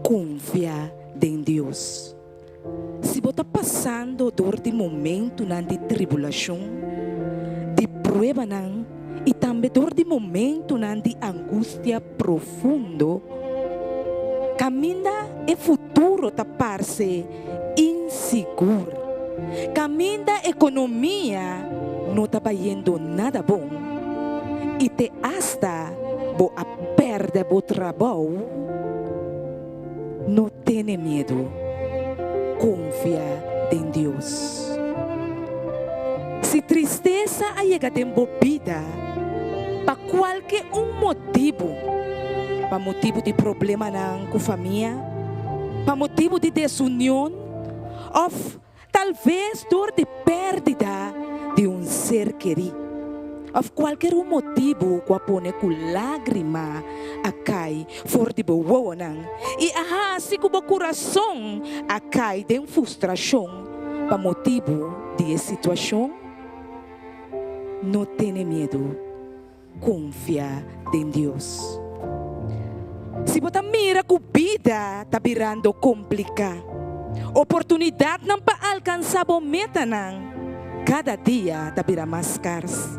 konfia den Dios. Si bo ta pasando dor di momentunan di tribulashon, di pruebanan i tambe dor di momentunan di angustia profundo, kaminda e futuro ta parse insigur, kaminda ekonomia no ta bayendo nada bon i te asta bo a pèrdè bo trabou, no tene miedu, konfia den Dios. Si tristesa a yega den bo bida pa kualke un motibu, pa motibu di problemanan ku famia, pa motibu di desunion òf Talves dor di pèrdida di un ser kerí òf kualker un motibu ku a pone ku lágrima a kai for di bo wowonan i a hasi ku bo kurason a kai den frustrashon pa motibu di e situashon, no tene miedu. Konfia den Dios. Si bo ta mira ku bida ta birando kompliká, oportunidatnan pa alkansá bo metanan kada dia ta bira mas skars.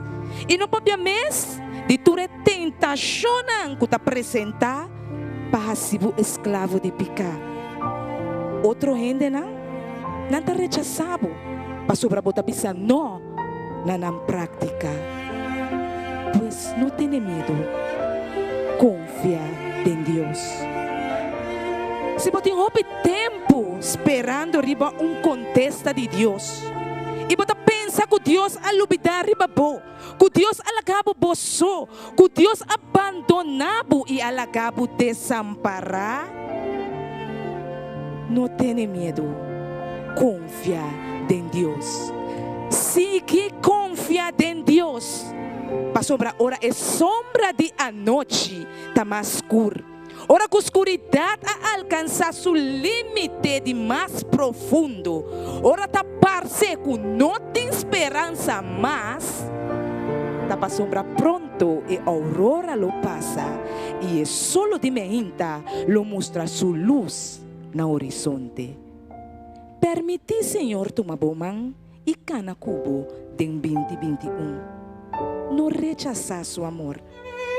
I no papia mes di tur e tentashonnan ku ta presentá pa hasi bo esklavo di piká. Otro hendenan, nan ta rechasá bo pasobra bo ta bisa nò na nan práktika. Pues no tene miedu, konfia den Dios. Si bo tin hopi tempu sperando riba un kontesta di Dios i bo ta pensa ku Dios a lubidá riba bo, ku Dios a laga bo bo so, ku Dios a bandoná bo i a laga bo desampará, no tene miedu, konfia den Dios. Sigui konfia den Dios, pasobra ora e sombra di anochi ta mas skur, ora ku skuridat a alkansá su límite di mas profundo, ora ta parse ku no tin speransa mas, ta pasobra pronto e ourora lo pasa i e solo di meinta lo mustra su lus na horizonte. Permití Señor tuma bo man i kana ku bo den 2021. No rechasá Su amor,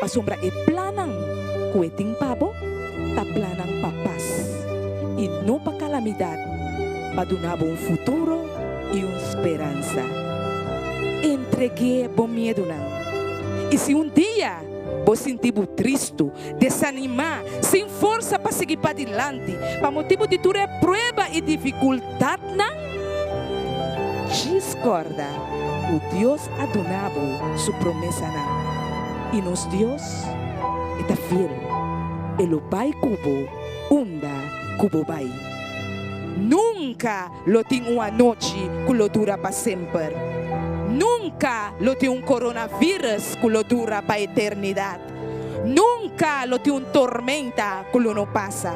pasobra e plannan ku E tin pa bo ta plannan pa pas i no pa kalamidat, pa duna bo un futuro i un speransa. Entreg'é bo miedunan, i si un dia. Bo sinti bo tristu, desanimá, sin forsa pa sigui padilanti pa motibu di tur e prueba i difikultatnan? Djis kòrda ku Dios a duna bo su promesanan. I nos Dios, e ta fiel, e lo bai ku bo unda ku bo bai. Nunka lo tin un anochi ku lo dura pa semper. Nunka lo tin un coronavirus ku lo dura pa eternidat. Nunka lo tin un tormenta ku lo no pasa.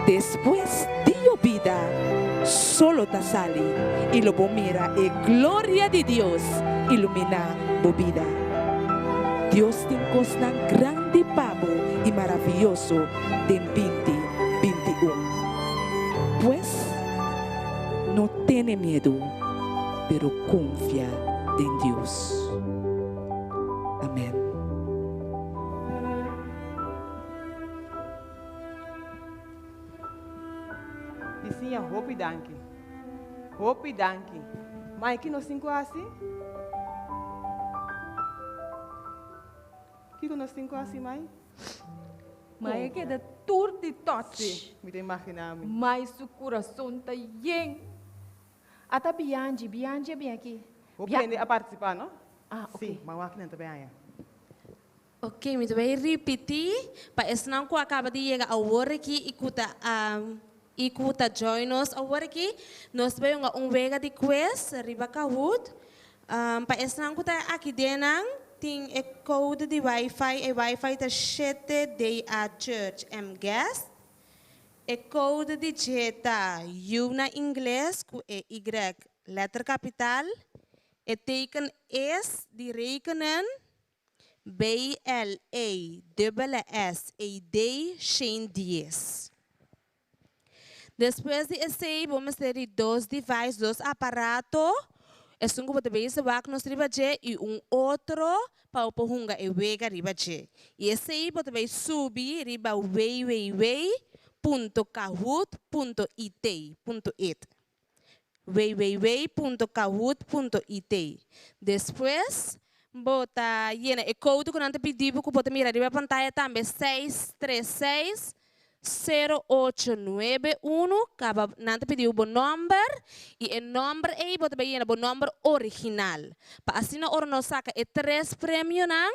Despues di yobida, solo ta sali i lo bo mira e gloria di Dios iluminá bo bida. Dios tin kosnan grandi pa bo i maravioso den binti 21. Pues, no tene miedu, pero konfia den Dios. Amèn. Bisiña hopi danki. Hopi danki. Mai ki nos tin ku hasi? Kiko nos tin ku hasi mai? Mai a keda tur di touch. Sí, mi ta imagina mi. Mai su kurason ta yen. Ata Bianji, Bianji a bin aki. Hopi hende a participa, no? Ah, ok. Sí, ma wak nan ta bay aña. Ok, mi ta bay ripiti pa esnan ku a kaba di yega awor aki i ku ta i ku ta join nos awor aki. Nos ta bay hunga un wega di quiz riba Kahoot. Pa esnan ku ta aki den nan tin e code di wifi, e wifi ta shete DA Church M Guest. E code di dje ta U na ingles ku e Y letter kapital, e teken is di rekenen, B L A dubbele S E D shen dies. Despues di esei bo mester di dos device, dos aparato, esun ku bo ta bezig wak nos riba dje i un otro pa bo por hunga e wega riba dje. I esei bo ta bai subi riba www punto kahoot punto it, punto it. Www punto kahoot punto it. Despues bo ta yena e code ku nan ta pidi bo ku bo ta mira riba e pantaya tambe 636 0891 kaba nan ta pidiu bo nòmber i e nòmber ei bo ta bai yena bo nòmber original pa asina ora nos saka e tres premionan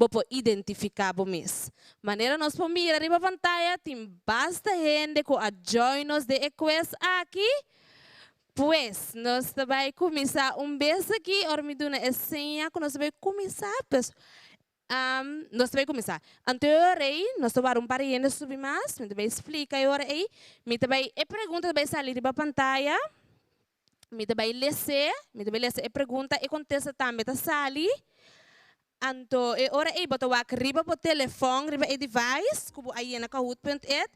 bo por identifiká bo mes. Manera nos por mira riba pantaya tin basta hende ku a join nos den e quiz aki pues nos ta bai kuminsá un bes aki ora mi duna e seña ku nos ta bai kuminsá pues Nos ta bai kuminsá. Anto e ora ei, nos ta wara un par di hende subi mas. Mi ta bai splika e ora ei. Mi ta bai, e pregunta ta bai sali riba pantaya. Mi ta bai les'é, mi ta bai lesa e pregunta, e kontesta tambe ta sali. Anto e ora ei bo ta wak riba bo telefòn, riba e device ku bo a yena kahoot punt et.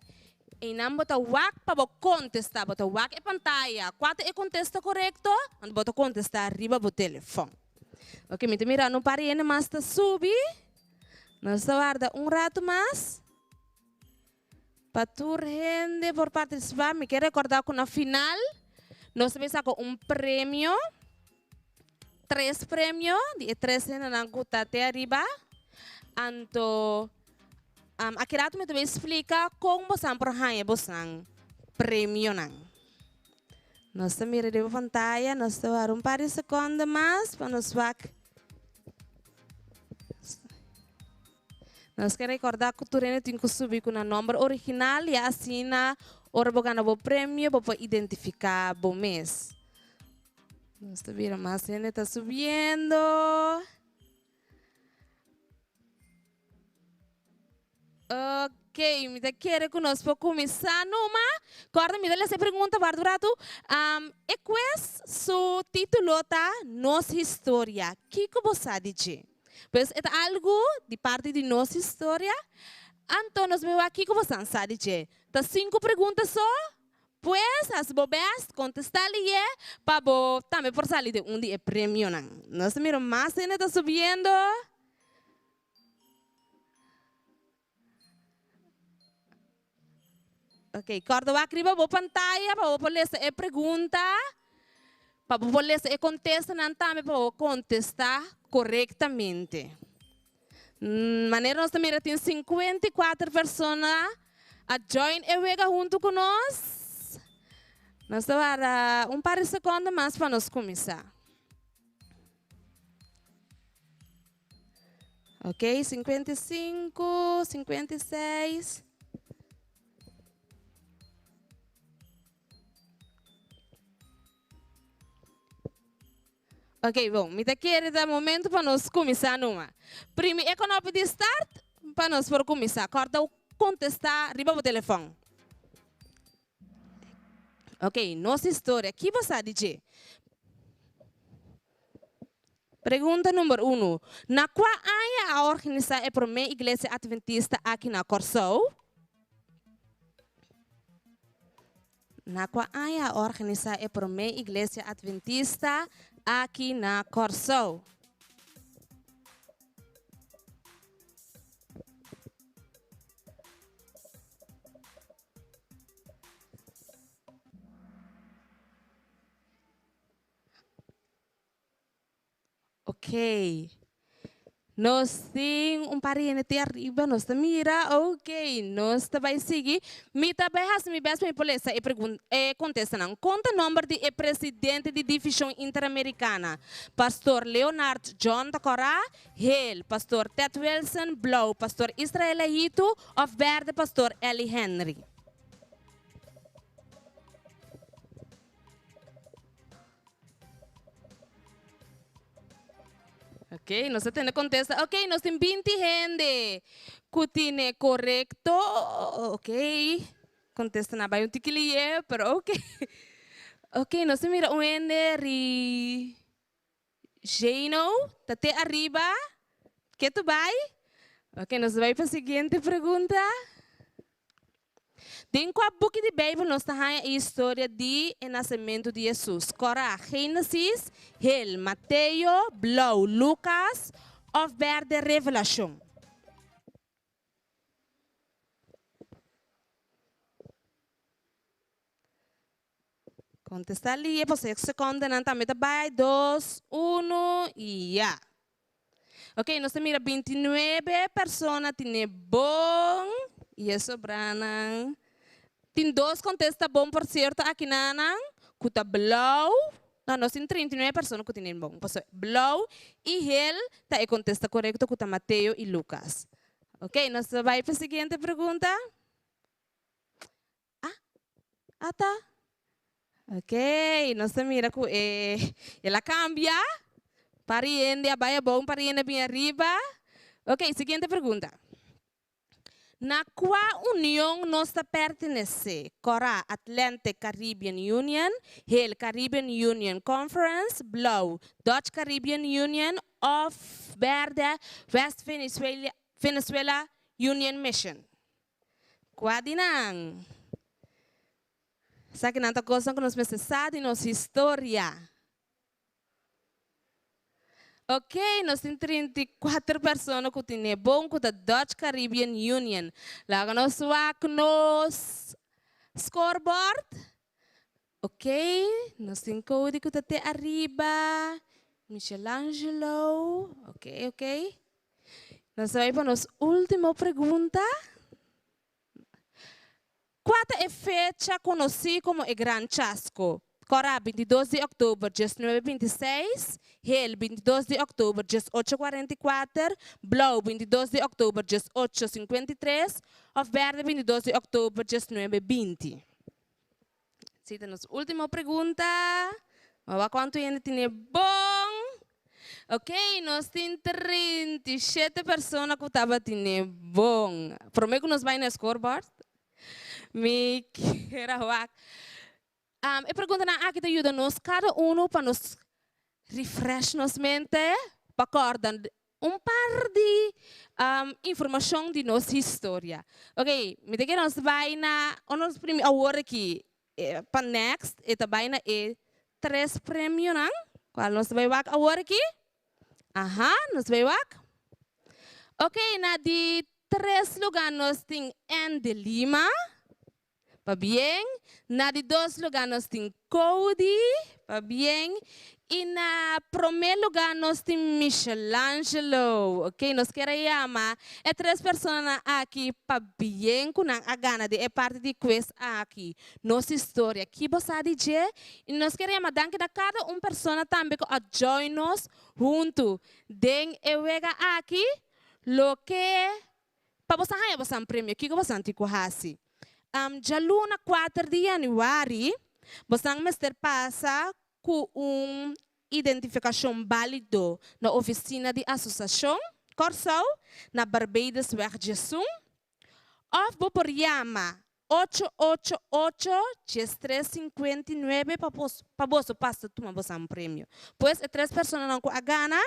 Einan bo ta wak pa bo kontestá. Bo ta wak e pantaya. Kua ta e kontesta korekto? Anto bo ta kontestá riba bo telefòn. Ok, mi ta mira un par di hende mas ta subi. Nos ta warda un ratu mas pa tur hende por partisipá. Mi ke rekordá ku na final nos ta bin saka un premio, tres premio di e tres hendenan ku ta te ariba. Anto aki ratu mi ta bin splika kon bosan por haña bosan premionan. Nos ta mira riba pantaya, nos ta wara un par di sekonde mas pa nos wak. Nos ke rekordá ku tur hende tin ku subi ku nan nòmber original ya asina ora bo gana bo premio bo por identifiká bo mes. Nos ta mira mas hende ta subiendo. Ok, mi ta kere ku nos por kuminsá numa. Kòrda mi ta lesa e pregunta warda un ratu. Um, e quiz su título ta Nos Historia. Kiko bo sa di dje? Pues e ta algu di parti di nos historia. Anto nos bai wak kiko bo san sa di dje. Ta sinku pregunta so. Pues hasi bo bèst, kontestá lié pa bo tambe por sali den un di e premionan. Nos ta mira mas hende ta subiendo. Ok, kòrda wak riba bo pantaya pa bo por lesa e pregunta, pa bo por lesa e kontestanan tambe pa bo kontestá korektamente. Manera nos ta mira tin 54 persona a join e wega huntu ku nos. Nos ta warda un par di sekondo mas pa nos kuminsá. Ok, 55, 56. Ok, bon, mi ta kere ta momento pa nos kuminsá numa. Primi e knopi di start pa nos por kuminsá. Kòrda kontestá riba bo telefòn. Ok, nos historia, ki bo sa di dje? Pregunta number unu, Na kua aña a organisá e promé iglesia atventista aki na Kòrsou? Na kua aña a organisá e promé iglesia atventista aki na Kòrsou? Ok. Nos tin un par di hende te ariba, nos ta mira, ok, nos ta bai sigui. Mi ta bai hasi mi best pa mi por lesa e pregun e kontestanan. Kon ta nomber di e presidente di Divishon Interamerikana? Pastor Leonard John ta kòrá, hel, Pastor Ted Wilson, blou, Pastor Israel Ahitu, òf bèrdè, Pastor Ellie Henry? Ok, nos ta tene contesta. Ok, nos tin 20 hende cu tine correcto. Ok, contesta na bay un tiki lié, pero ok. Ok, nos ta mira un hende ri Jano, ta te ariba. Ke tu bay? Ok, nos ta bay pa siguiente pregunta. Den kua buki di Beibel nos ta haña e historia di e nasementu di Hesus? Kòrá, Génesis, hel, Mateo, blou, Lukas, òf bèrdè, Revelashon? Kontestá lie pasobra e sekondenan tambe ta bai, dos, unu i ya. Ok, nos ta mira bintinuebe persona tine bon i e sobranan. Tin dos kontesta bon por sierto akinanan ku ta blou. No, nos tin 39 persona ku tine bon. Pasobra blou i hel ta e kontesta korekto ku ta Mateo i Lukas. Ok, nos ta bai pa e siguiente pregunta. Ah, ata. Ok, nos ta mira ku e el a kambia. Par di hende a bai abou, un par di hende a bini ariba. Ok, siguiente pregunta. Na kua union nos ta pertenesé? Kòrá, Atlantic Caribbean Union, Hel, Caribbean Union Conference, Blou, Dutch Caribbean Union òf Bèrdè, West Venezuela Union Mission? Kua di nan? Esakinan ta kosnan ku nos mester sa di nos historia. Ok, nos tin 34 persona ku tine bon ku ta Dutch Caribbean Union. Laga nos wak nos scoreboard. Ok, nos tin Cody ku ta te ariba, Michelangelo, ok, ok. Nos ta bai pa nos último pregunta. Kua ta e fecha konosí komo e Gran Chasko? Kòrá, 22 di òktober, 1926, Hel, 22 di òktober, 1844, Blou, 22 di òktober, 1853, òf Bèrdè, 22 di òktober, 1920? Si ta nos último pregunta. Wak kuantu hende tine bon. Ok, nos tin 37 persona ku tabatine bon. Promé ku nos bai na scoreboard, mi kier a wak. E preguntanan aki ta yuda nos kada unu pa nos refresh nos mente, pa kòrda un par di informashon di nos historia. Ok, mi ta kere nos bai na, o nos primi awor aki pa next e ta bai na e tres premionan, kual nos ta bai wak awor aki? Aha, nos bai wak. Ok, na di tres luga nos tin Andy Lima. Pabien. Na di dos lugá nos tin Cody, pabien. I na promé lugá nos tin Michelangelo. Ok, nos kier a yama e tres personanan aki pabien ku nan a gana den e parti di quiz aki. Nos historia, ki bo sa di dje? I nos kier a yama danki na kada un persona tambe ku a join nos huntu den e wega aki. Loke Pa boso haña bosan premio, kiko bosan tin ku hasi? Djaluna kuater di yanüari, bosan mester pasa ku un identifikashon bálido na ofisina di Asosashon Kòrsou na Barbadersweg diesun, òf bo por yama Ocho ocho ocho diestres sinkuenta i nuebe pa pa boso pasa tuma bosan premio. Pues e tres personanan ku a gana,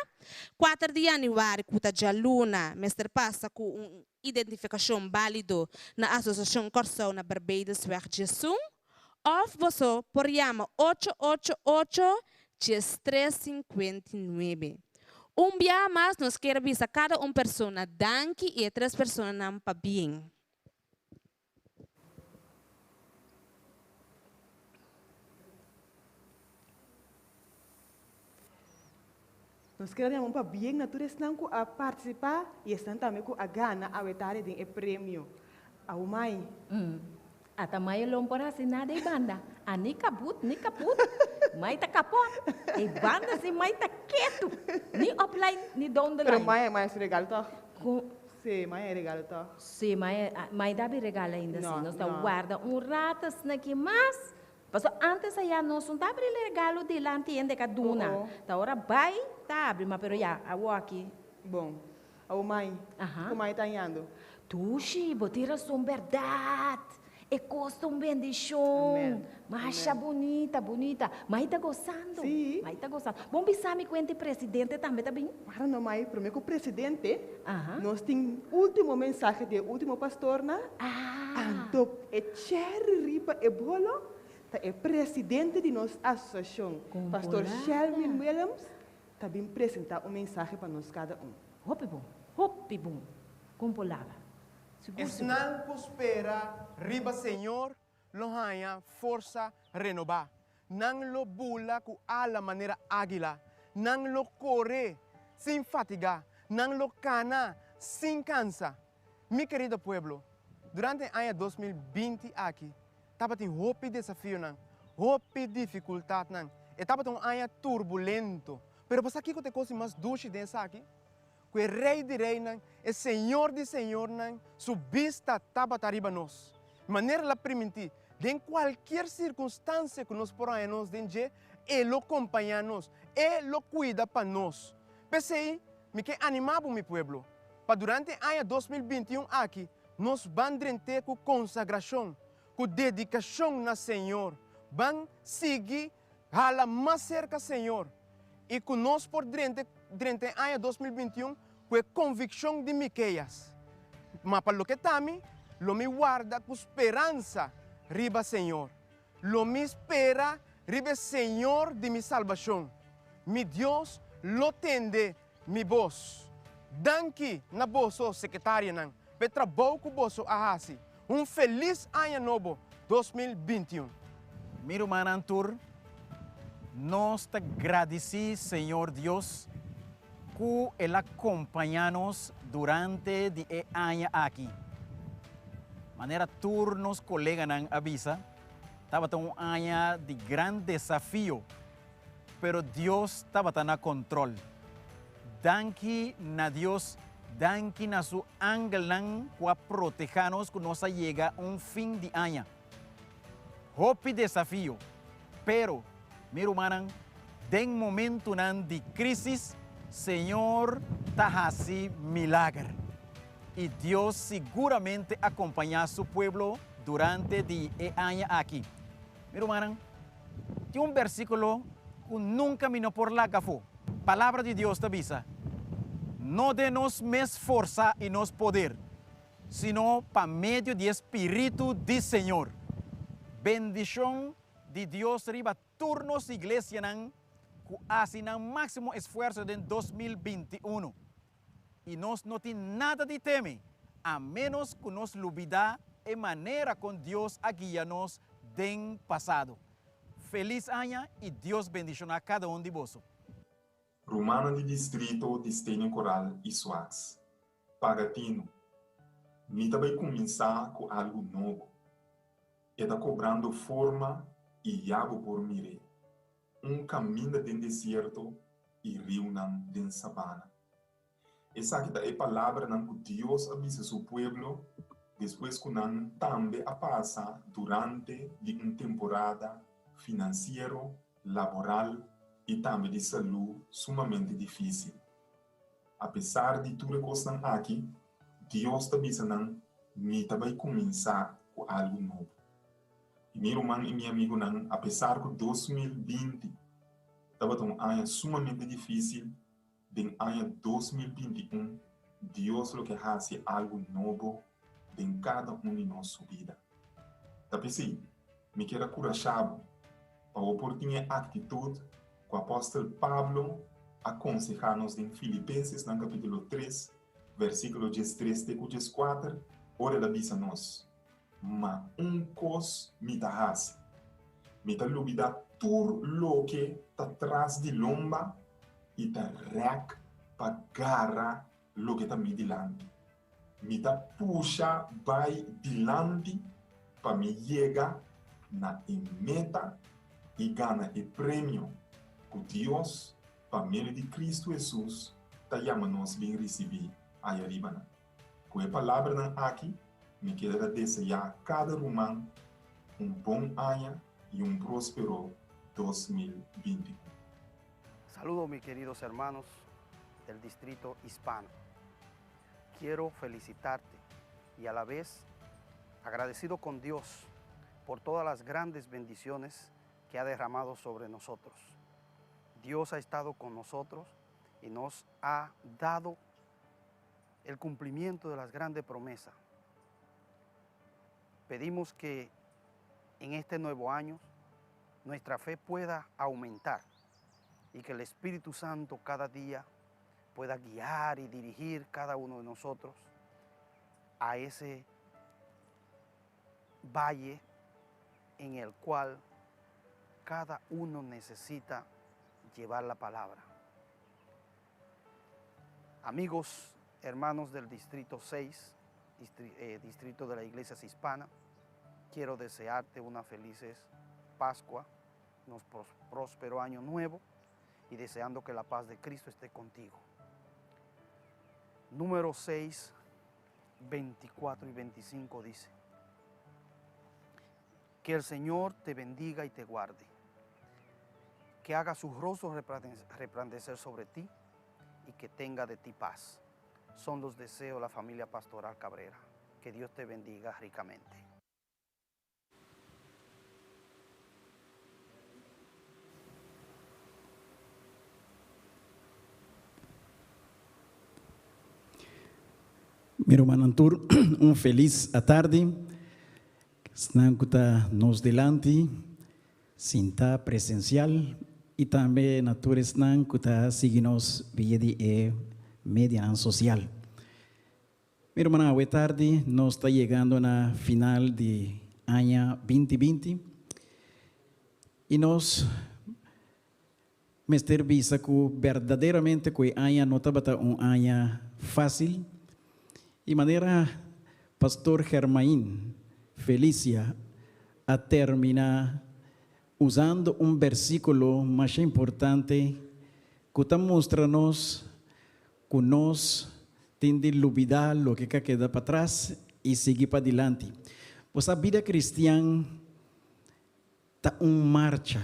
kuater di yanüari ku ta djaluna mester pasa ku un identifikashon bálido na Asosashon Kòrsou na Barbadersweg diesun òf boso por yama ocho ocho ocho diestres sinkuenta i nuebe. Un biaha mas nos kier bisa kada un persona danki i e tres personanan pabien. Nos keda den un pabien na tur esnan ku a partisipá i esnan tambe ku a gana awe tardi den e premio. Awumai. Ata mai e lon por hasi nada ei banda. A ni kabut ni kaput. Mai ta kapot. Ei banda si mai ta ketu. Ni upline ni down the Pero line. mai mai su regalo tòg. Ku. Sí, mai e regalo tòg. Sí, mai mai dabi regalo ainda sí. No, Nos ta no. warda un rato asina ki mas. Pasobra antes aya nos no ta abri regalo dilanti hende ka duna. Oh, oh. Ta ora bai ta abri, ma pero ya, awo aki. Bon. Awo mai, Aha. ku mai ta añando? Dushi, bo tin rason bèrdat. E kos ta un bendishon. Amen. Masha Amen. bunita, bunita. Mai ta gosando. Sí. Mai ta gosando. Bon bisa mi kuenta e presidente tambe ta bin? Wara no mai, prome ku presidente, Aha. nos tin ultimo mensahe di e ultimo pastornan. Ah. Anto e cherry riba e bolo ta e presidente di nos asosiashon, Pastor Komporada. Shelwin Willems, ta bin presenta un mensahe pa nos kada un. Hopi bon, hopi bon. Kompolada. Sigur, sigur. Esnan ku spera riba Señor lo haña forsa renobá. Nan lo bula ku ala manera águila. Nan lo kore sin fatigá. Nan lo kana sin kansa. Mi kerido pueblo, durante e aña 2020 aki tabatin hopi desafionan, hopi difikultatnan. E tabata un aña turbulento. Pero bo sa kiko ta e kos di mas dushi den esaki? Ku e Rei di reinan, e Señor di señornan, su bista tabata riba nos. Manera el a primintí, den kualkier sirkunstansia ku nos por haña nos den dje, e lo kompañá nos, e lo kuida pa nos. P'esei, mi ke animá bo, mi pueblo, pa durante e aña 2021 aki nos ban drent'é ku konsagrashon, ku dedikashon na Señor, ban sigui hala mas serka Señor i ku nos por drenta drenta e aña 2021 ku e konvikshon di Miqueas, Ma pa loke ta mi, lo mi warda ku speransa riba Señor. Lo mi spera riba e Señor di mi salbashon. Mi Dios lo tende mi bos. Danki na boso sekretarionan pa e trabou ku boso a hasi. Un felis aña nobo 2021. Mi rumannan tur, nos ta gradisí Señor Dios ku El a kompañá nos durante di e aña aki. Manera tur nos koleganan a bisa, tabata un aña di gran desafio, pero Dios tabata na kontrol. Danki na Dios, danki na su angelnan ku a protehá nos ku nos a yega un fin di aña. Hopi desafio, pero mi rumannan, den momentunan di krísis, Señor ta hasi milager. I Dios siguramente a kompañá su pueblo durante di e aña aki. Mi rumannan, tin un bersíkulo ku nunka mi no por laga afó. Palabra di Dios ta bisa, No den nos mes forsa i nos poder, sino pa medio di e Spiritu di Señor. Bendishon di Dios riba tur nos iglesianan ku hasi nan máksimo esfuerso den 2021. I nos no tin nada di teme, a ménos ku nos lubidá e manera kon Dios a guia nos den pasado. Felis aña i Dios bendishoná kada un di boso. Rumannan di distrito di Stenen Koral i Swax, paga tinu. Mi ta bai kuminsá ku algu nobo. E ta kobrando forma i ya bo por mir'é. Un kaminda den desierto i riunan den sabana. Esaki ta e palabranan ku Dios a bisa su pueblo despues ku nan tambe a pasa durante di un temporada finansiero, laboral i tambe di salú sumamente difísil. Apesar di tur e kosnan aki, Dios ta bisa nan, Mi ta bai kuminsá ku algu nobo. I mi ruman i mi amigunan, apesar ku 2020 tabata un aña sumamente difísil, Den aña 2021, Dios lo ke hasi algu nobo den kada un di nos su bida. Ta p'esei, mi kier a kurashá bo pa bo por tin e aktitut ku apòstel Pablo a konsehá nos den Filipensesnan kapítulo tres, versíkulo diestres te ku dieskuater, ora el a bisa nos, Ma un kos mi ta hasi, mi ta lubidá tur loke ta tras di lomba i ta rèk pa gara loke ta mi dilanti. Mi ta pusha bai dilanti pa mi yega na e meta i gana e premio ku Dios pa medio di Kristu Hesus ta yama nos bin risibí ayaribanan. Ku e palabranan aki mi kier a deseá kada ruman un bon aña i un próspero 2021. Saludo mis queridos hermanos del distrito hispano. Quiero felicitarte y a la vez agradecido con Dios por todas las grandes bendiciones que ha derramado sobre nosotros. Dios ha estado con nosotros y nos ha dado el cumplimiento de las grandes promesas. Pedimos que en este nuevo año nuestra fe pueda aumentar y que el Espíritu Santo cada día pueda guiar y dirigir cada uno de nosotros a ese valle en el cual cada uno necesita llevar la palabra. Amigos, hermanos del Distrito 6, eh, Distrito de la Iglesia Hispana, quiero desearte una feliz Pascua, un próspero año nuevo y deseando que la paz de Cristo esté contigo. Número 6, 24 y 25 dice, que el Señor te bendiga y te guarde, que haga su rostro resplandecer sobre ti y que tenga de ti paz. Son los deseos de la familia pastoral Cabrera. Que Dios te bendiga ricamente. Mi rumannan tur, un felis atardi. Esnan ku ta nos dilanti, sinta presensial i tambe na tur esnan ku ta sigui nos via di e medianan sosial. Mi rumannan, awe tardi nos ta yegando na final di aña 2020 i nos mester bisa ku berdaderamente ku e aña no tabata un aña fásil i manera Pastor Germain Felicia a terminá usando un bersíkulo masha importante ku ta mustra nos ku nos tin di lubidá loke ka keda patras i sigui padilanti. Bo sa bida kristian ta un marcha.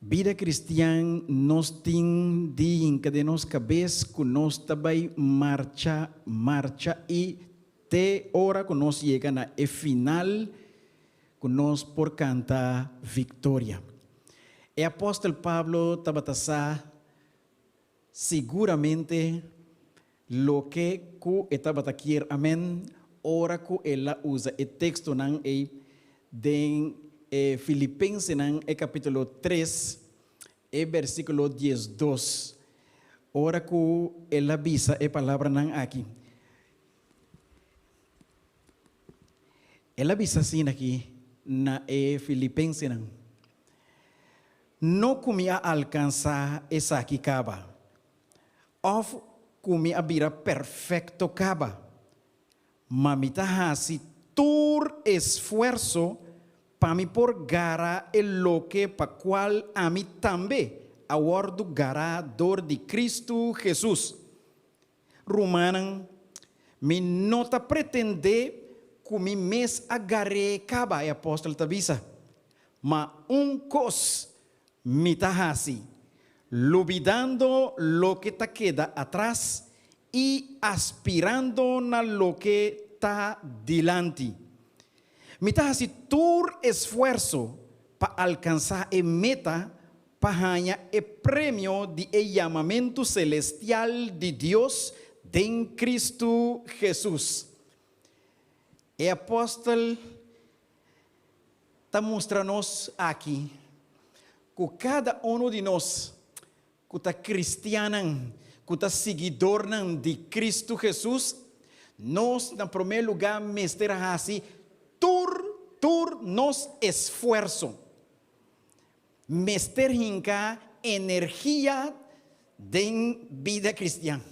Bida kristian nos tin di hinka den nos kabes ku nos ta bai marcha, marcha i te ora ku nos yega na e final ku nos por kanta viktoria. E apòstel Pablo tabata sa Siguramente loke ku e tabata kier amen ora ku el a usa e tekstonan ei den e Filipensenan e kapítulo tres e bersíkulo diesdos, ora ku el a bisa e palabranan aki. El a bisa asina aki na e Filipensenan, No ku mi a alkansá esaki kaba, òf ku mi a bira perfekto kaba, ma mi ta hasi tur esfuerso pa mi por gara e loke pa kual ami tambe a wòrdu gará dor di Kristu Hesus. Rumannan, mi no ta pretendé ku mi mes a gar'é kaba, e apòstel ta bisa. Ma un kos mi ta hasi, lubidando loke ta keda atras i aspirando na loke ta dilanti. Mi ta hasi tur esfuerso pa alkansá e meta pa haña e premio di e yamamentu selestial di Dios den Kristu Hesus. E apòstel ta mustra nos aki ku kada unu di nos ku ta kristiannan, ku ta siguidornan di Kristu Hesus, nos na promé lugá mester hasi tur tur nos esfuerso. Mester hinka energia den bida kristian.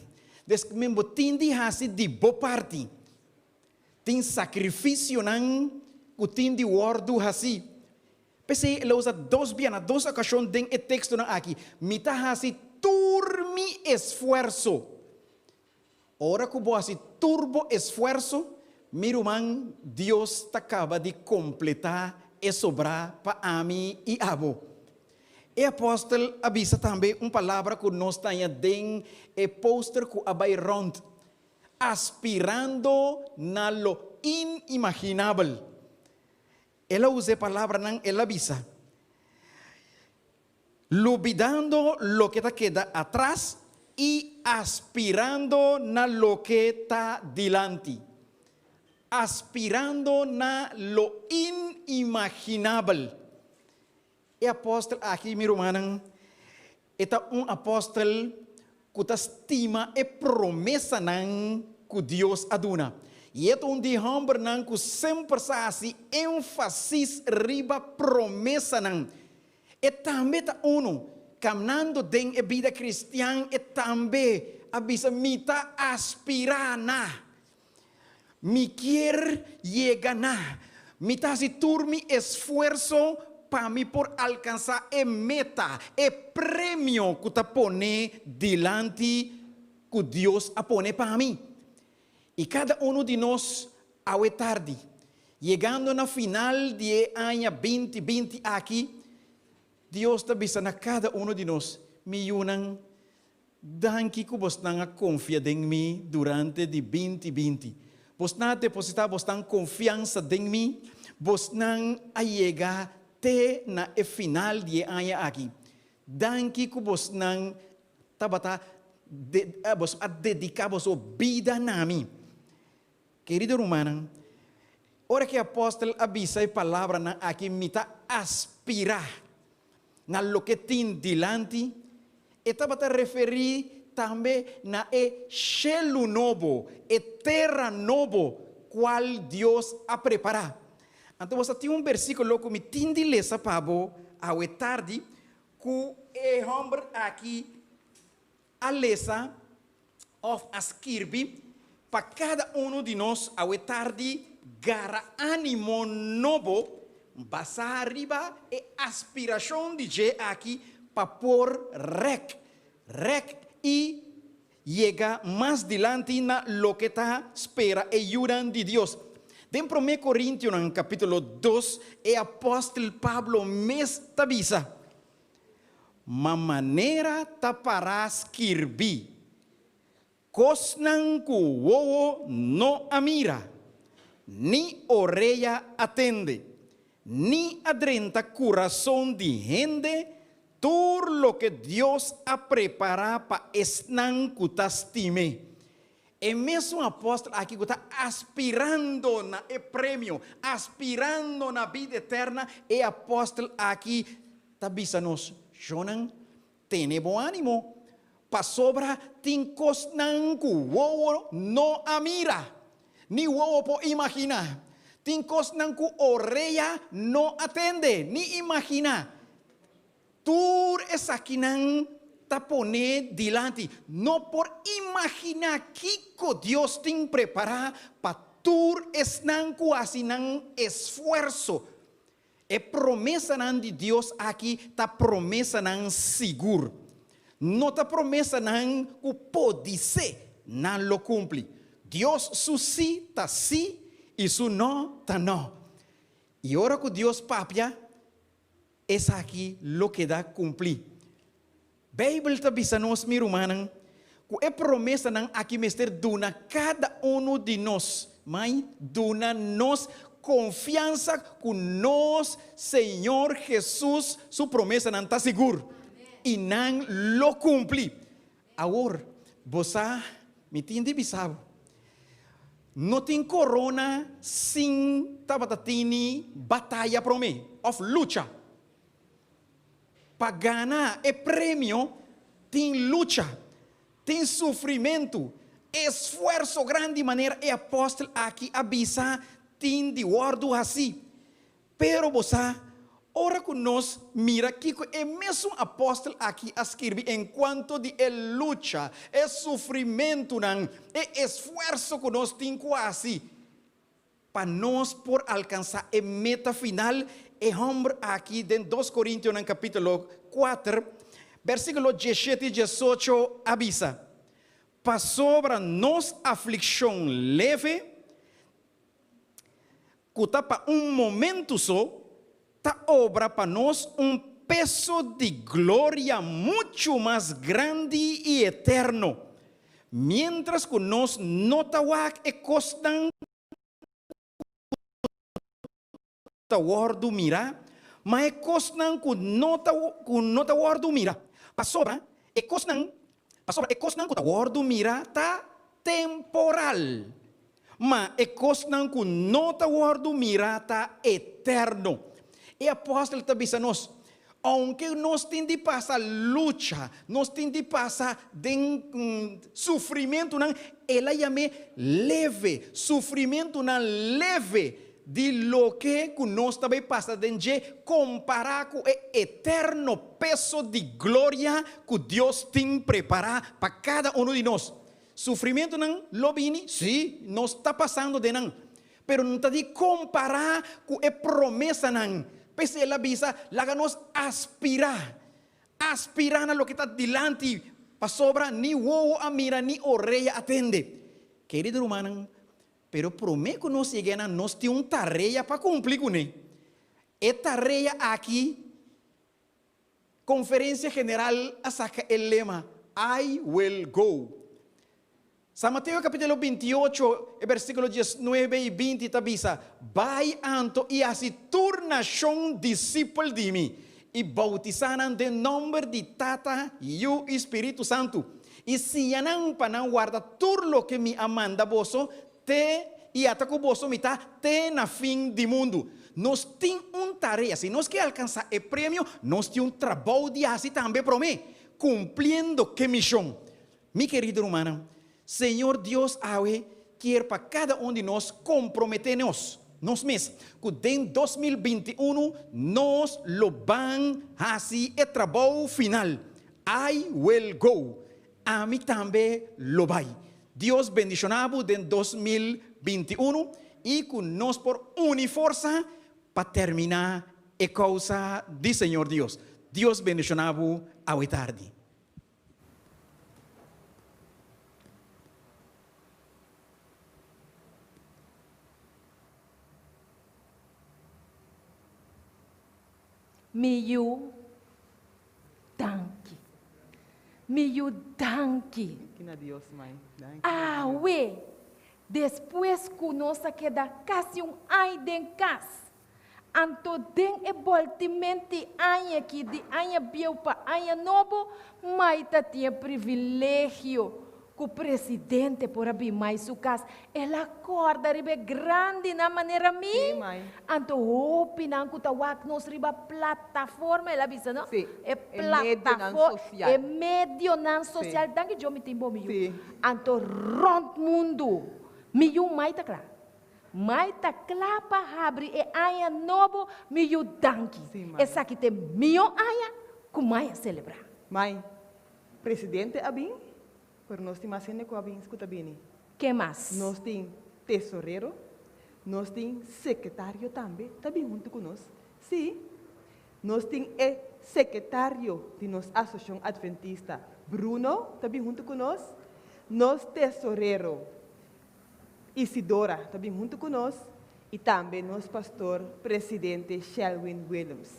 Des men bo tin di hasi di bo parti. Tin sakrifisionan ku tin di wòrdu hasi. P'esei el a usa dos bia na dos okashon den e tekstonan aki, Mi ta hasi tur mi esfuerso. Ora ku bo hasi tur bo esfuerso, mi ruman, Dios ta kaba di kompletá e sobrá pa ami i abo. E apòstel a bisa tambe un palabra ku nos ta haña den e poster ku a bai rònt, Aspirando na lo inimaginabel. El a usa e palabranan, el a bisa, Lubidando loke ta keda atras i aspirando na loke ta dilanti. Aspirando na lo inimaginabel. E apòstel aki, mi rumannan, e ta un apòstel ku ta stima e promesanan ku Dios a duna. I e ta un di hòmbernan ku semper sa hasi énfasis riba promesanan. E tambe ta unu, kamnando den e bida kristian, e tambe a bisa, Mi ta aspirá na. Mi kier yega na. Mi ta hasi tur mi esfuerso pa mi por alkansá e meta, e premio ku ta pone dilanti ku Dios a pone pa mi. I kada unu di nos awe tardi, yegando na final di e aña 2020 aki, Dios ta bisa na kada unu di nos, Mi yunan, Danki ku bosnan a konfia den mi durante di 2020. Bosnan a depositá bosnan konfiansa den mi, bosnan a yega te na e final di e aña aki. Danki ku bosnan tabata bos a dediká boso bida na mi. Kerido rumannan, ora ku e apòstel a bisa e palabranan aki mi ta aspirá na loke tin dilanti, e tabata referí tambe na e shelu nobo, e tera nobo kual Dios a prepará. Anto bo sa tin un bersíkulo ku mi tin di lesa pa bo awe tardi ku e hòmber aki a lesa òf a skirbi pa kada unu di nos awe tardi gara ánimo nobo basá riba e aspirashon di dje aki pa por rèk, rèk i yega mas dilanti na loke ta spera e yunan di Dios. Den Promé Korintionan kapítulo dos e apòstel Pablo mes ta bisa, Ma manera ta pará skirbí, Kosnan ku wowo no a mira, ni orea a tende, ni a drenta kurason di hende, tur loke Dios a prepará pa esnan ku ta stim'é. E mesun apòstel aki ku ta aspirando na e premio, aspirando na bida eterna, e apòstel aki ta bisa nos, Shonnan, tene bo ánimo, pasobra tin kosnan ku wowo no a mira, ni wowo por imaginá. Tin kosnan ku orea no a tende ni imaginá. Tur esakinan ta pone dilanti. No por imaginá kiko Dios tin prepará pa tur esnan ku hasi nan esfuerso. E promesanan di Dios aki ta promesanan sigur. No ta promesanan ku podisé nan lo kumpli. Dios su sí ta sí i su nò ta nò. I ora ku Dios papia, Esaki lo keda kumplí. Beibel ta bisa nos, mi rumannan, ku e promesanan aki mester duna kada unu di nos, mai, duna nos konfiansa ku nos Señor Hesus su promesanan ta sigur i nan lo kumpli. Awor, bo sa, mi tin di bisa bo, no tin korona sin tabata tini bataya promé, òf lucha. Pa gana e premio tin lucha, tin sufrimentu, esfuerso grandi manera e apòstel aki a bisa tin di wòrdu hasí. Pero bo sa, ora ku nos mira kiko e mesun apòstel aki a skirbi enkuanto di e lucha, e sufrimentunan, e esfuerso ku nos tin ku hasi pa nos por alkansá e meta final, e hòmber aki den Dos Korintionan kapítulo kuater, bèrsikulo diesshete i diesocho a bisa, Pasobra nos aflikshon leve, ku ta pa un momentu so, ta obra pa nos un peso di gloria muchu mas grandi i eterno, miéntras ku nos no ta wak e kosnan ku ta wòrdu mirá, ma e kosnan ku no ta ku no ta wòrdu mirá. Pasobra e kosnan pasobra e kosnan ku ta wòrdu mirá ta temporal, Ma e kosnan ku no ta wòrdu mirá ta eterno. E apòstel ta bisa nos, ounke nos tin di pasa lucha, nos tin di pasa den sufrimentunan, el a yam'é leve, sufrimentunan leve di loke ku nos ta bai pasa den dje kompará ku e eterno peso di gloria ku Dios tin prepará pa kada unu di nos. Sufrimentunan lo bini? Sí, nos ta pasando den nan. Pero no ta di kompará ku e promesanan. P'esei el a bisa, Laga nos aspirá, aspirá na loke ta dilanti, pasobra ni wowo a mira ni orea a tende. Kerido rumannan, pero promé ku nos yega einan, nos tin un tarea pa kumpli kuné. E tarea aki Conferencia General a saca e lema I will go. San Mateo capítulo 28, e versículo 19 y 20 ta bisa, Bai anto i hasi tur nashon disipel di mi, i bautisá nan den nòmber di Tata, Yu i Spiritu Santu, i siña nan pa nan warda tur loke mi a manda boso, Te i ata ku boso mi ta te na fin di mundu. Nos tin un tarea. Si nos ke alkansá e premio, nos tin un trabou di hasi tambe promé, kumpliendo ke mishon. Mi kerido rumannan, Señor Dios awe kier pa kada un di nos komprometé nos, nos mes, ku den 2021 nos lo ban hasi e trabou final. I will go. Ami tambe lo bai. Dios bendiciona bo den 2021 y cu nos por uni forsa pa termina e causa di Señor Dios. Dios bendiciona bo awe tardi. Mi yu, danki. Mi yu, danki. Danki na Dios, mai. Danki. Awe, despues ku nos a keda kasi un aña den kas, anto den e boltiment'i aña aki, di aña bieu pa aña nobo, mai ta tin e privilegio Ku presidente por a bin mai su kas, el a kòrda riba e grandinan manera mi. Sí, mai. Anto hopinan ku ta wak nos riba plataforma, el a bisa, no? Sí, E e medionan platafor, sosial. e medionan Sí. sosial. Danki Dios mi tin bo, mi yu. Sí. Anto rònt mundu, mi yu mai ta kla. Mai ta kla pa habri e aña nobo mi yu danki. Esaki ta e mihó aña ku mai a selebrá. Mai, presidente a bin, pero nos tin mas hende ku a bin ku ta bini. Ke mas? Nos tin tesorero, nos tin sekretario tambe ta bin huntu ku nos. Sí, nos tin e sekretario di nos Asosiashon Adventista, Bruno, ta bin huntu ku nos. Nos tesorero Isidora ta bin huntu ku nos i tambe nos pastor presidente Shelwin Willems.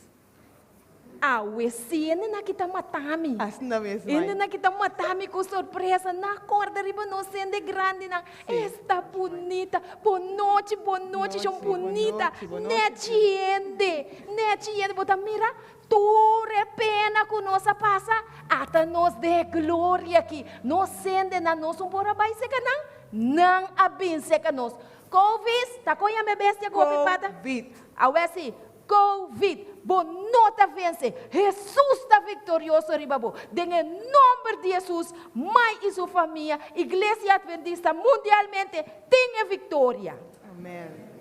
Awe si hende na kita mata mi. Asina mes, mai. Hende na kita mata mi ku sorpresa. Na korda riba nos hende grandinan. Esta bunita. Bon nochi, bon nochi, shon bunita. Nechi hende, nechi hende. Bo ta mira tur e pena ku nos a pasa, ata nos den e gloria aki. Nos hendenan, nos un por a bai seka nan, nan a bin seka nos. Kovis, ta kon yama e bestia ku hopi pata? Covid. Awe si, Covid, bo no ta vense. Hesus ta viktorioso riba bo. Den e nomber di Hesus, Mai i su famia, Iglesia Adventista mundialmente tin e viktoria. Amen.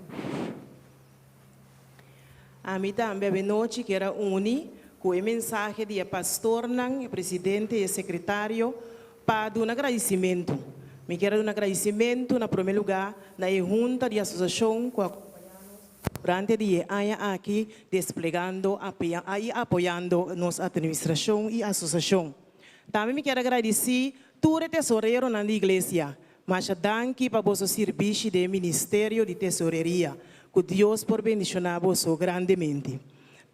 Ami tambe awenochi kier a uni ku e mensahe di e pastornan, e presidente i e sekretario pa duna gradisimentu. Mi kier a duna gradisimentu na promé lugá na e hunta di asosiashon ku a kompañá nos durante di e aña aki desplegando i apoyando nos atministrashon i asosiashon. Tambe mi kier a gradisí tur e tesoreronan di iglesia. Masha danki pa boso sirbishi den e ministerio di tesoreria. Ku Dios por bendishoná boso grandemente.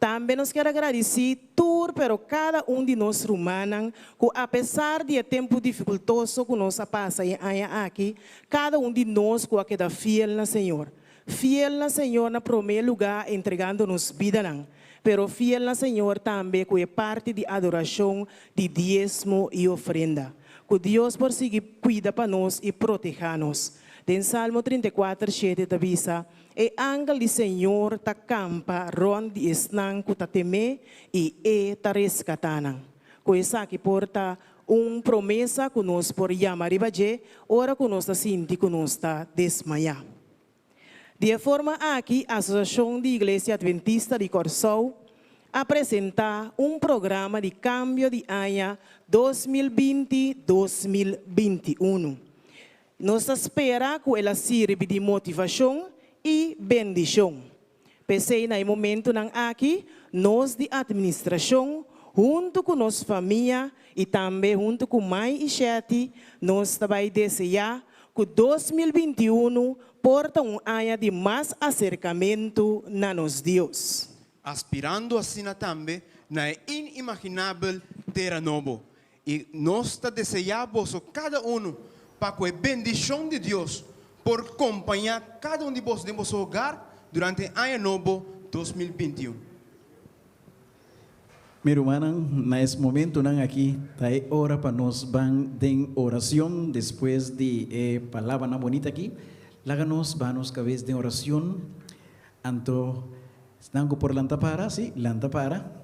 Tambe nos kier a gradisí tur pero kada un di nos rumannan ku apesar di e tempu difikultoso ku nos a pasa e aña aki, kada un di nos ku a keda fiel na Señor. Fiel na Señor na promé lugá entregando nos bidanan, pero fiel na Señor tambe ku e parti di adorashon di diesmo i ofrenda. Ku Dios por sigui kuida pa nos i protehá nos. Den Salmo 34, shete ta bisa, E angel di Señor ta kampa rònt di esnan ku ta tem'é i e ta reskatá nan. Ku esaki por ta un promesa ku nos por yama riba dje ora ku nos ta sinti ku nos ta desmayá. Di e forma aki Asosiashon di Iglesia Adventista di Kòrsou a presentá un programa di kambio di aña 2020, 2021. Nos ta spera ku el a sirbi di motivashon i bendishon. P'esei na e momentunan aki nos di atministrashon huntu ku nos famia i tambe huntu ku Mai i Shetty nos ta bai deseá ku 2021 por ta un aña di mas aserkamentu na nos Dios. Aspirando asina tambe na e inimaginabel tera nobo. I nos ta deseá boso kada unu pa ku e bendishon di Dios por kompañá kada un di boso den boso hogar durante e aña nobo 2021. Mi rumannan, na es momentunan aki ta e ora pa nos ban den oracion. Despues di e palabranan bonita aki, laga nos baha nos cabes den oracion. Anto, esnan cu por lanta para, si, lanta para.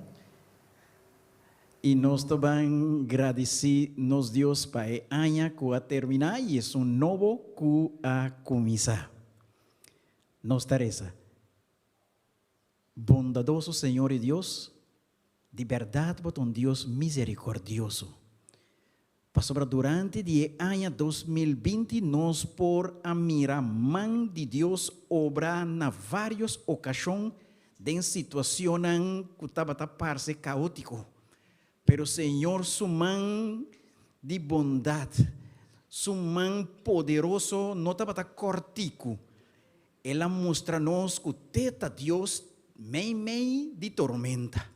I nos ta ban gradici nos Dios pa e aña cu a termina y esun nobo cu a cuminsa. Nos ta reza. Bondadoso Señor y Dios, di berdad bo ta un Dios misericordioso. Pasobra durante di e aña 2020 nos por a mira man di Dios obra na varios ocasion den situacionnan cu tabata parce caotico. Pero Señor su man di bondad, su man poderoso no tabata cortico. El a mustra nos ku te ta Dios meimei di tormenta.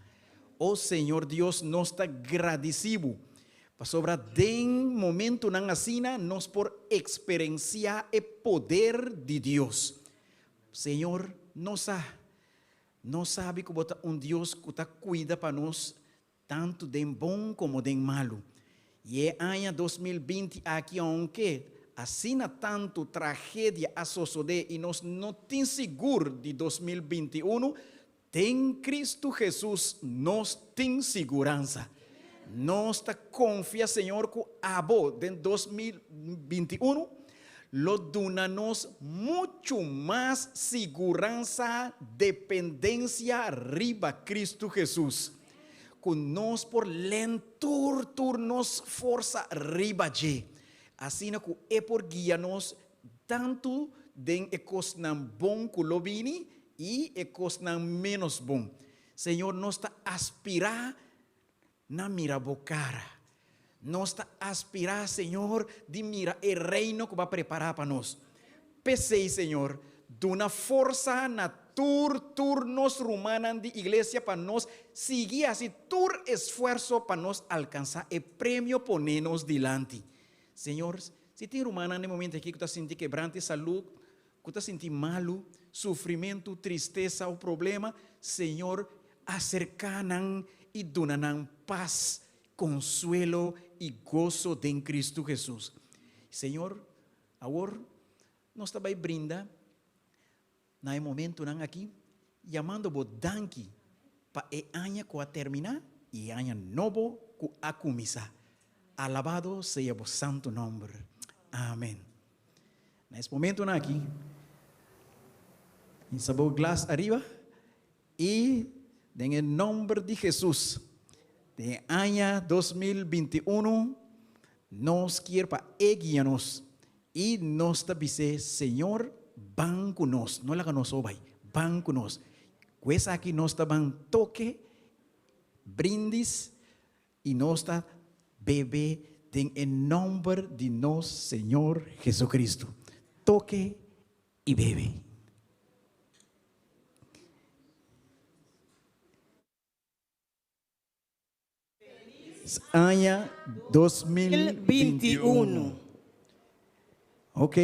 O Señor Dios, nos ta gradisí Bo, pasobra den momentunan asina nos por eksperensiá e poder di Dios. Señor, nos sa, nos sabi ku Bo ta un Dios ku ta kuida pa nos Tantu den bon komo den malu. I e aña 2020 aki ounke asina tantu tragedia a sosodé i nos no tin sigur di 2021, den Kristu Hesus nos tin siguransa. Nos ta konfia Señor ku abo den 2021. lo duna nos muchu mas siguransa dependensia riba Kristu Hesus, ku nos por len tur tur nos forsa riba dje, asina ku e por guia nos tantu den e kosnan bon ku lo bini i e kosnan ménos bon. Señor, nos ta aspirá na mira bo kara. Nos ta aspirá, Señor, di mira e reino ku bo a prepará pa nos. P'esei, Señor, duna forsa na tur tur nos rumannan di iglesia pa nos sigui hasi tur esfuerso pa nos alkansá e premio poné nos dilanti. Señor, si tin rumannan den momento aki ku ta sinti kebrante salú, ku ta sinti malu, sufrimentu, tristesa o problema, Señor, aserká nan i duna nan pas, konsuelo i goso den Kristu Hesus. Señor, awor nos ta bai brinda na e momentunan aki, yamando Bo danki pa e aña ku a terminá i e aña nobo ku a kuminsá. Alabado sea Bo santu nòmber. Amen. Na es momentunan aki, hinsa bo glas ariba i den e nòmber di Hesus, den e aña 2021, nos kier pa E guia nos i nos ta bis'é, Señor, ban ku nos, no laga nos so bai, ban ku nos. Ku esaki nos ta ban toke, brindis, I nos ta bebe den e nomber di nos Señor Jesucristo. Toke i bebe. Aña 2021. Ok.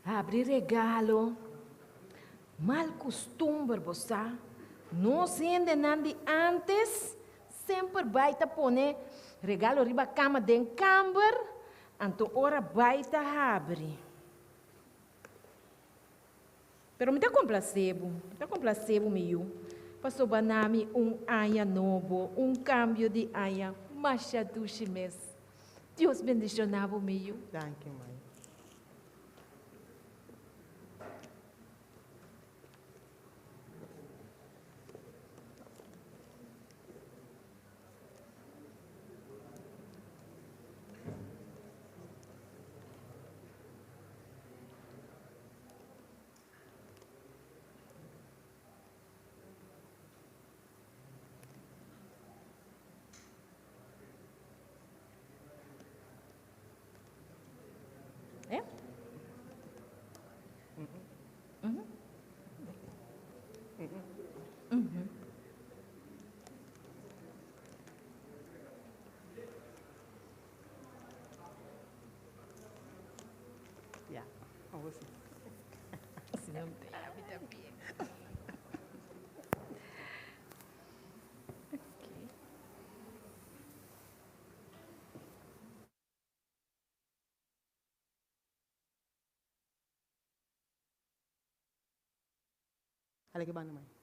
Habri regalo. Mal kustumber bo sa. Nos hendenan di ántes semper bai ta pone regalo riba kama den kamber, anto ora bai ta habri. Pero mi ta komplasé bo, mi ta komplasé bo, mi yu, pasobra na mi un aña nobo, un kambio di aña masha dushi mes. Dios bendishoná bo, mi yu. Danki, mai. Eh? Mhm. Mhm. Ya, awor si. Si no te ya mi también. Hala ki banda, mai.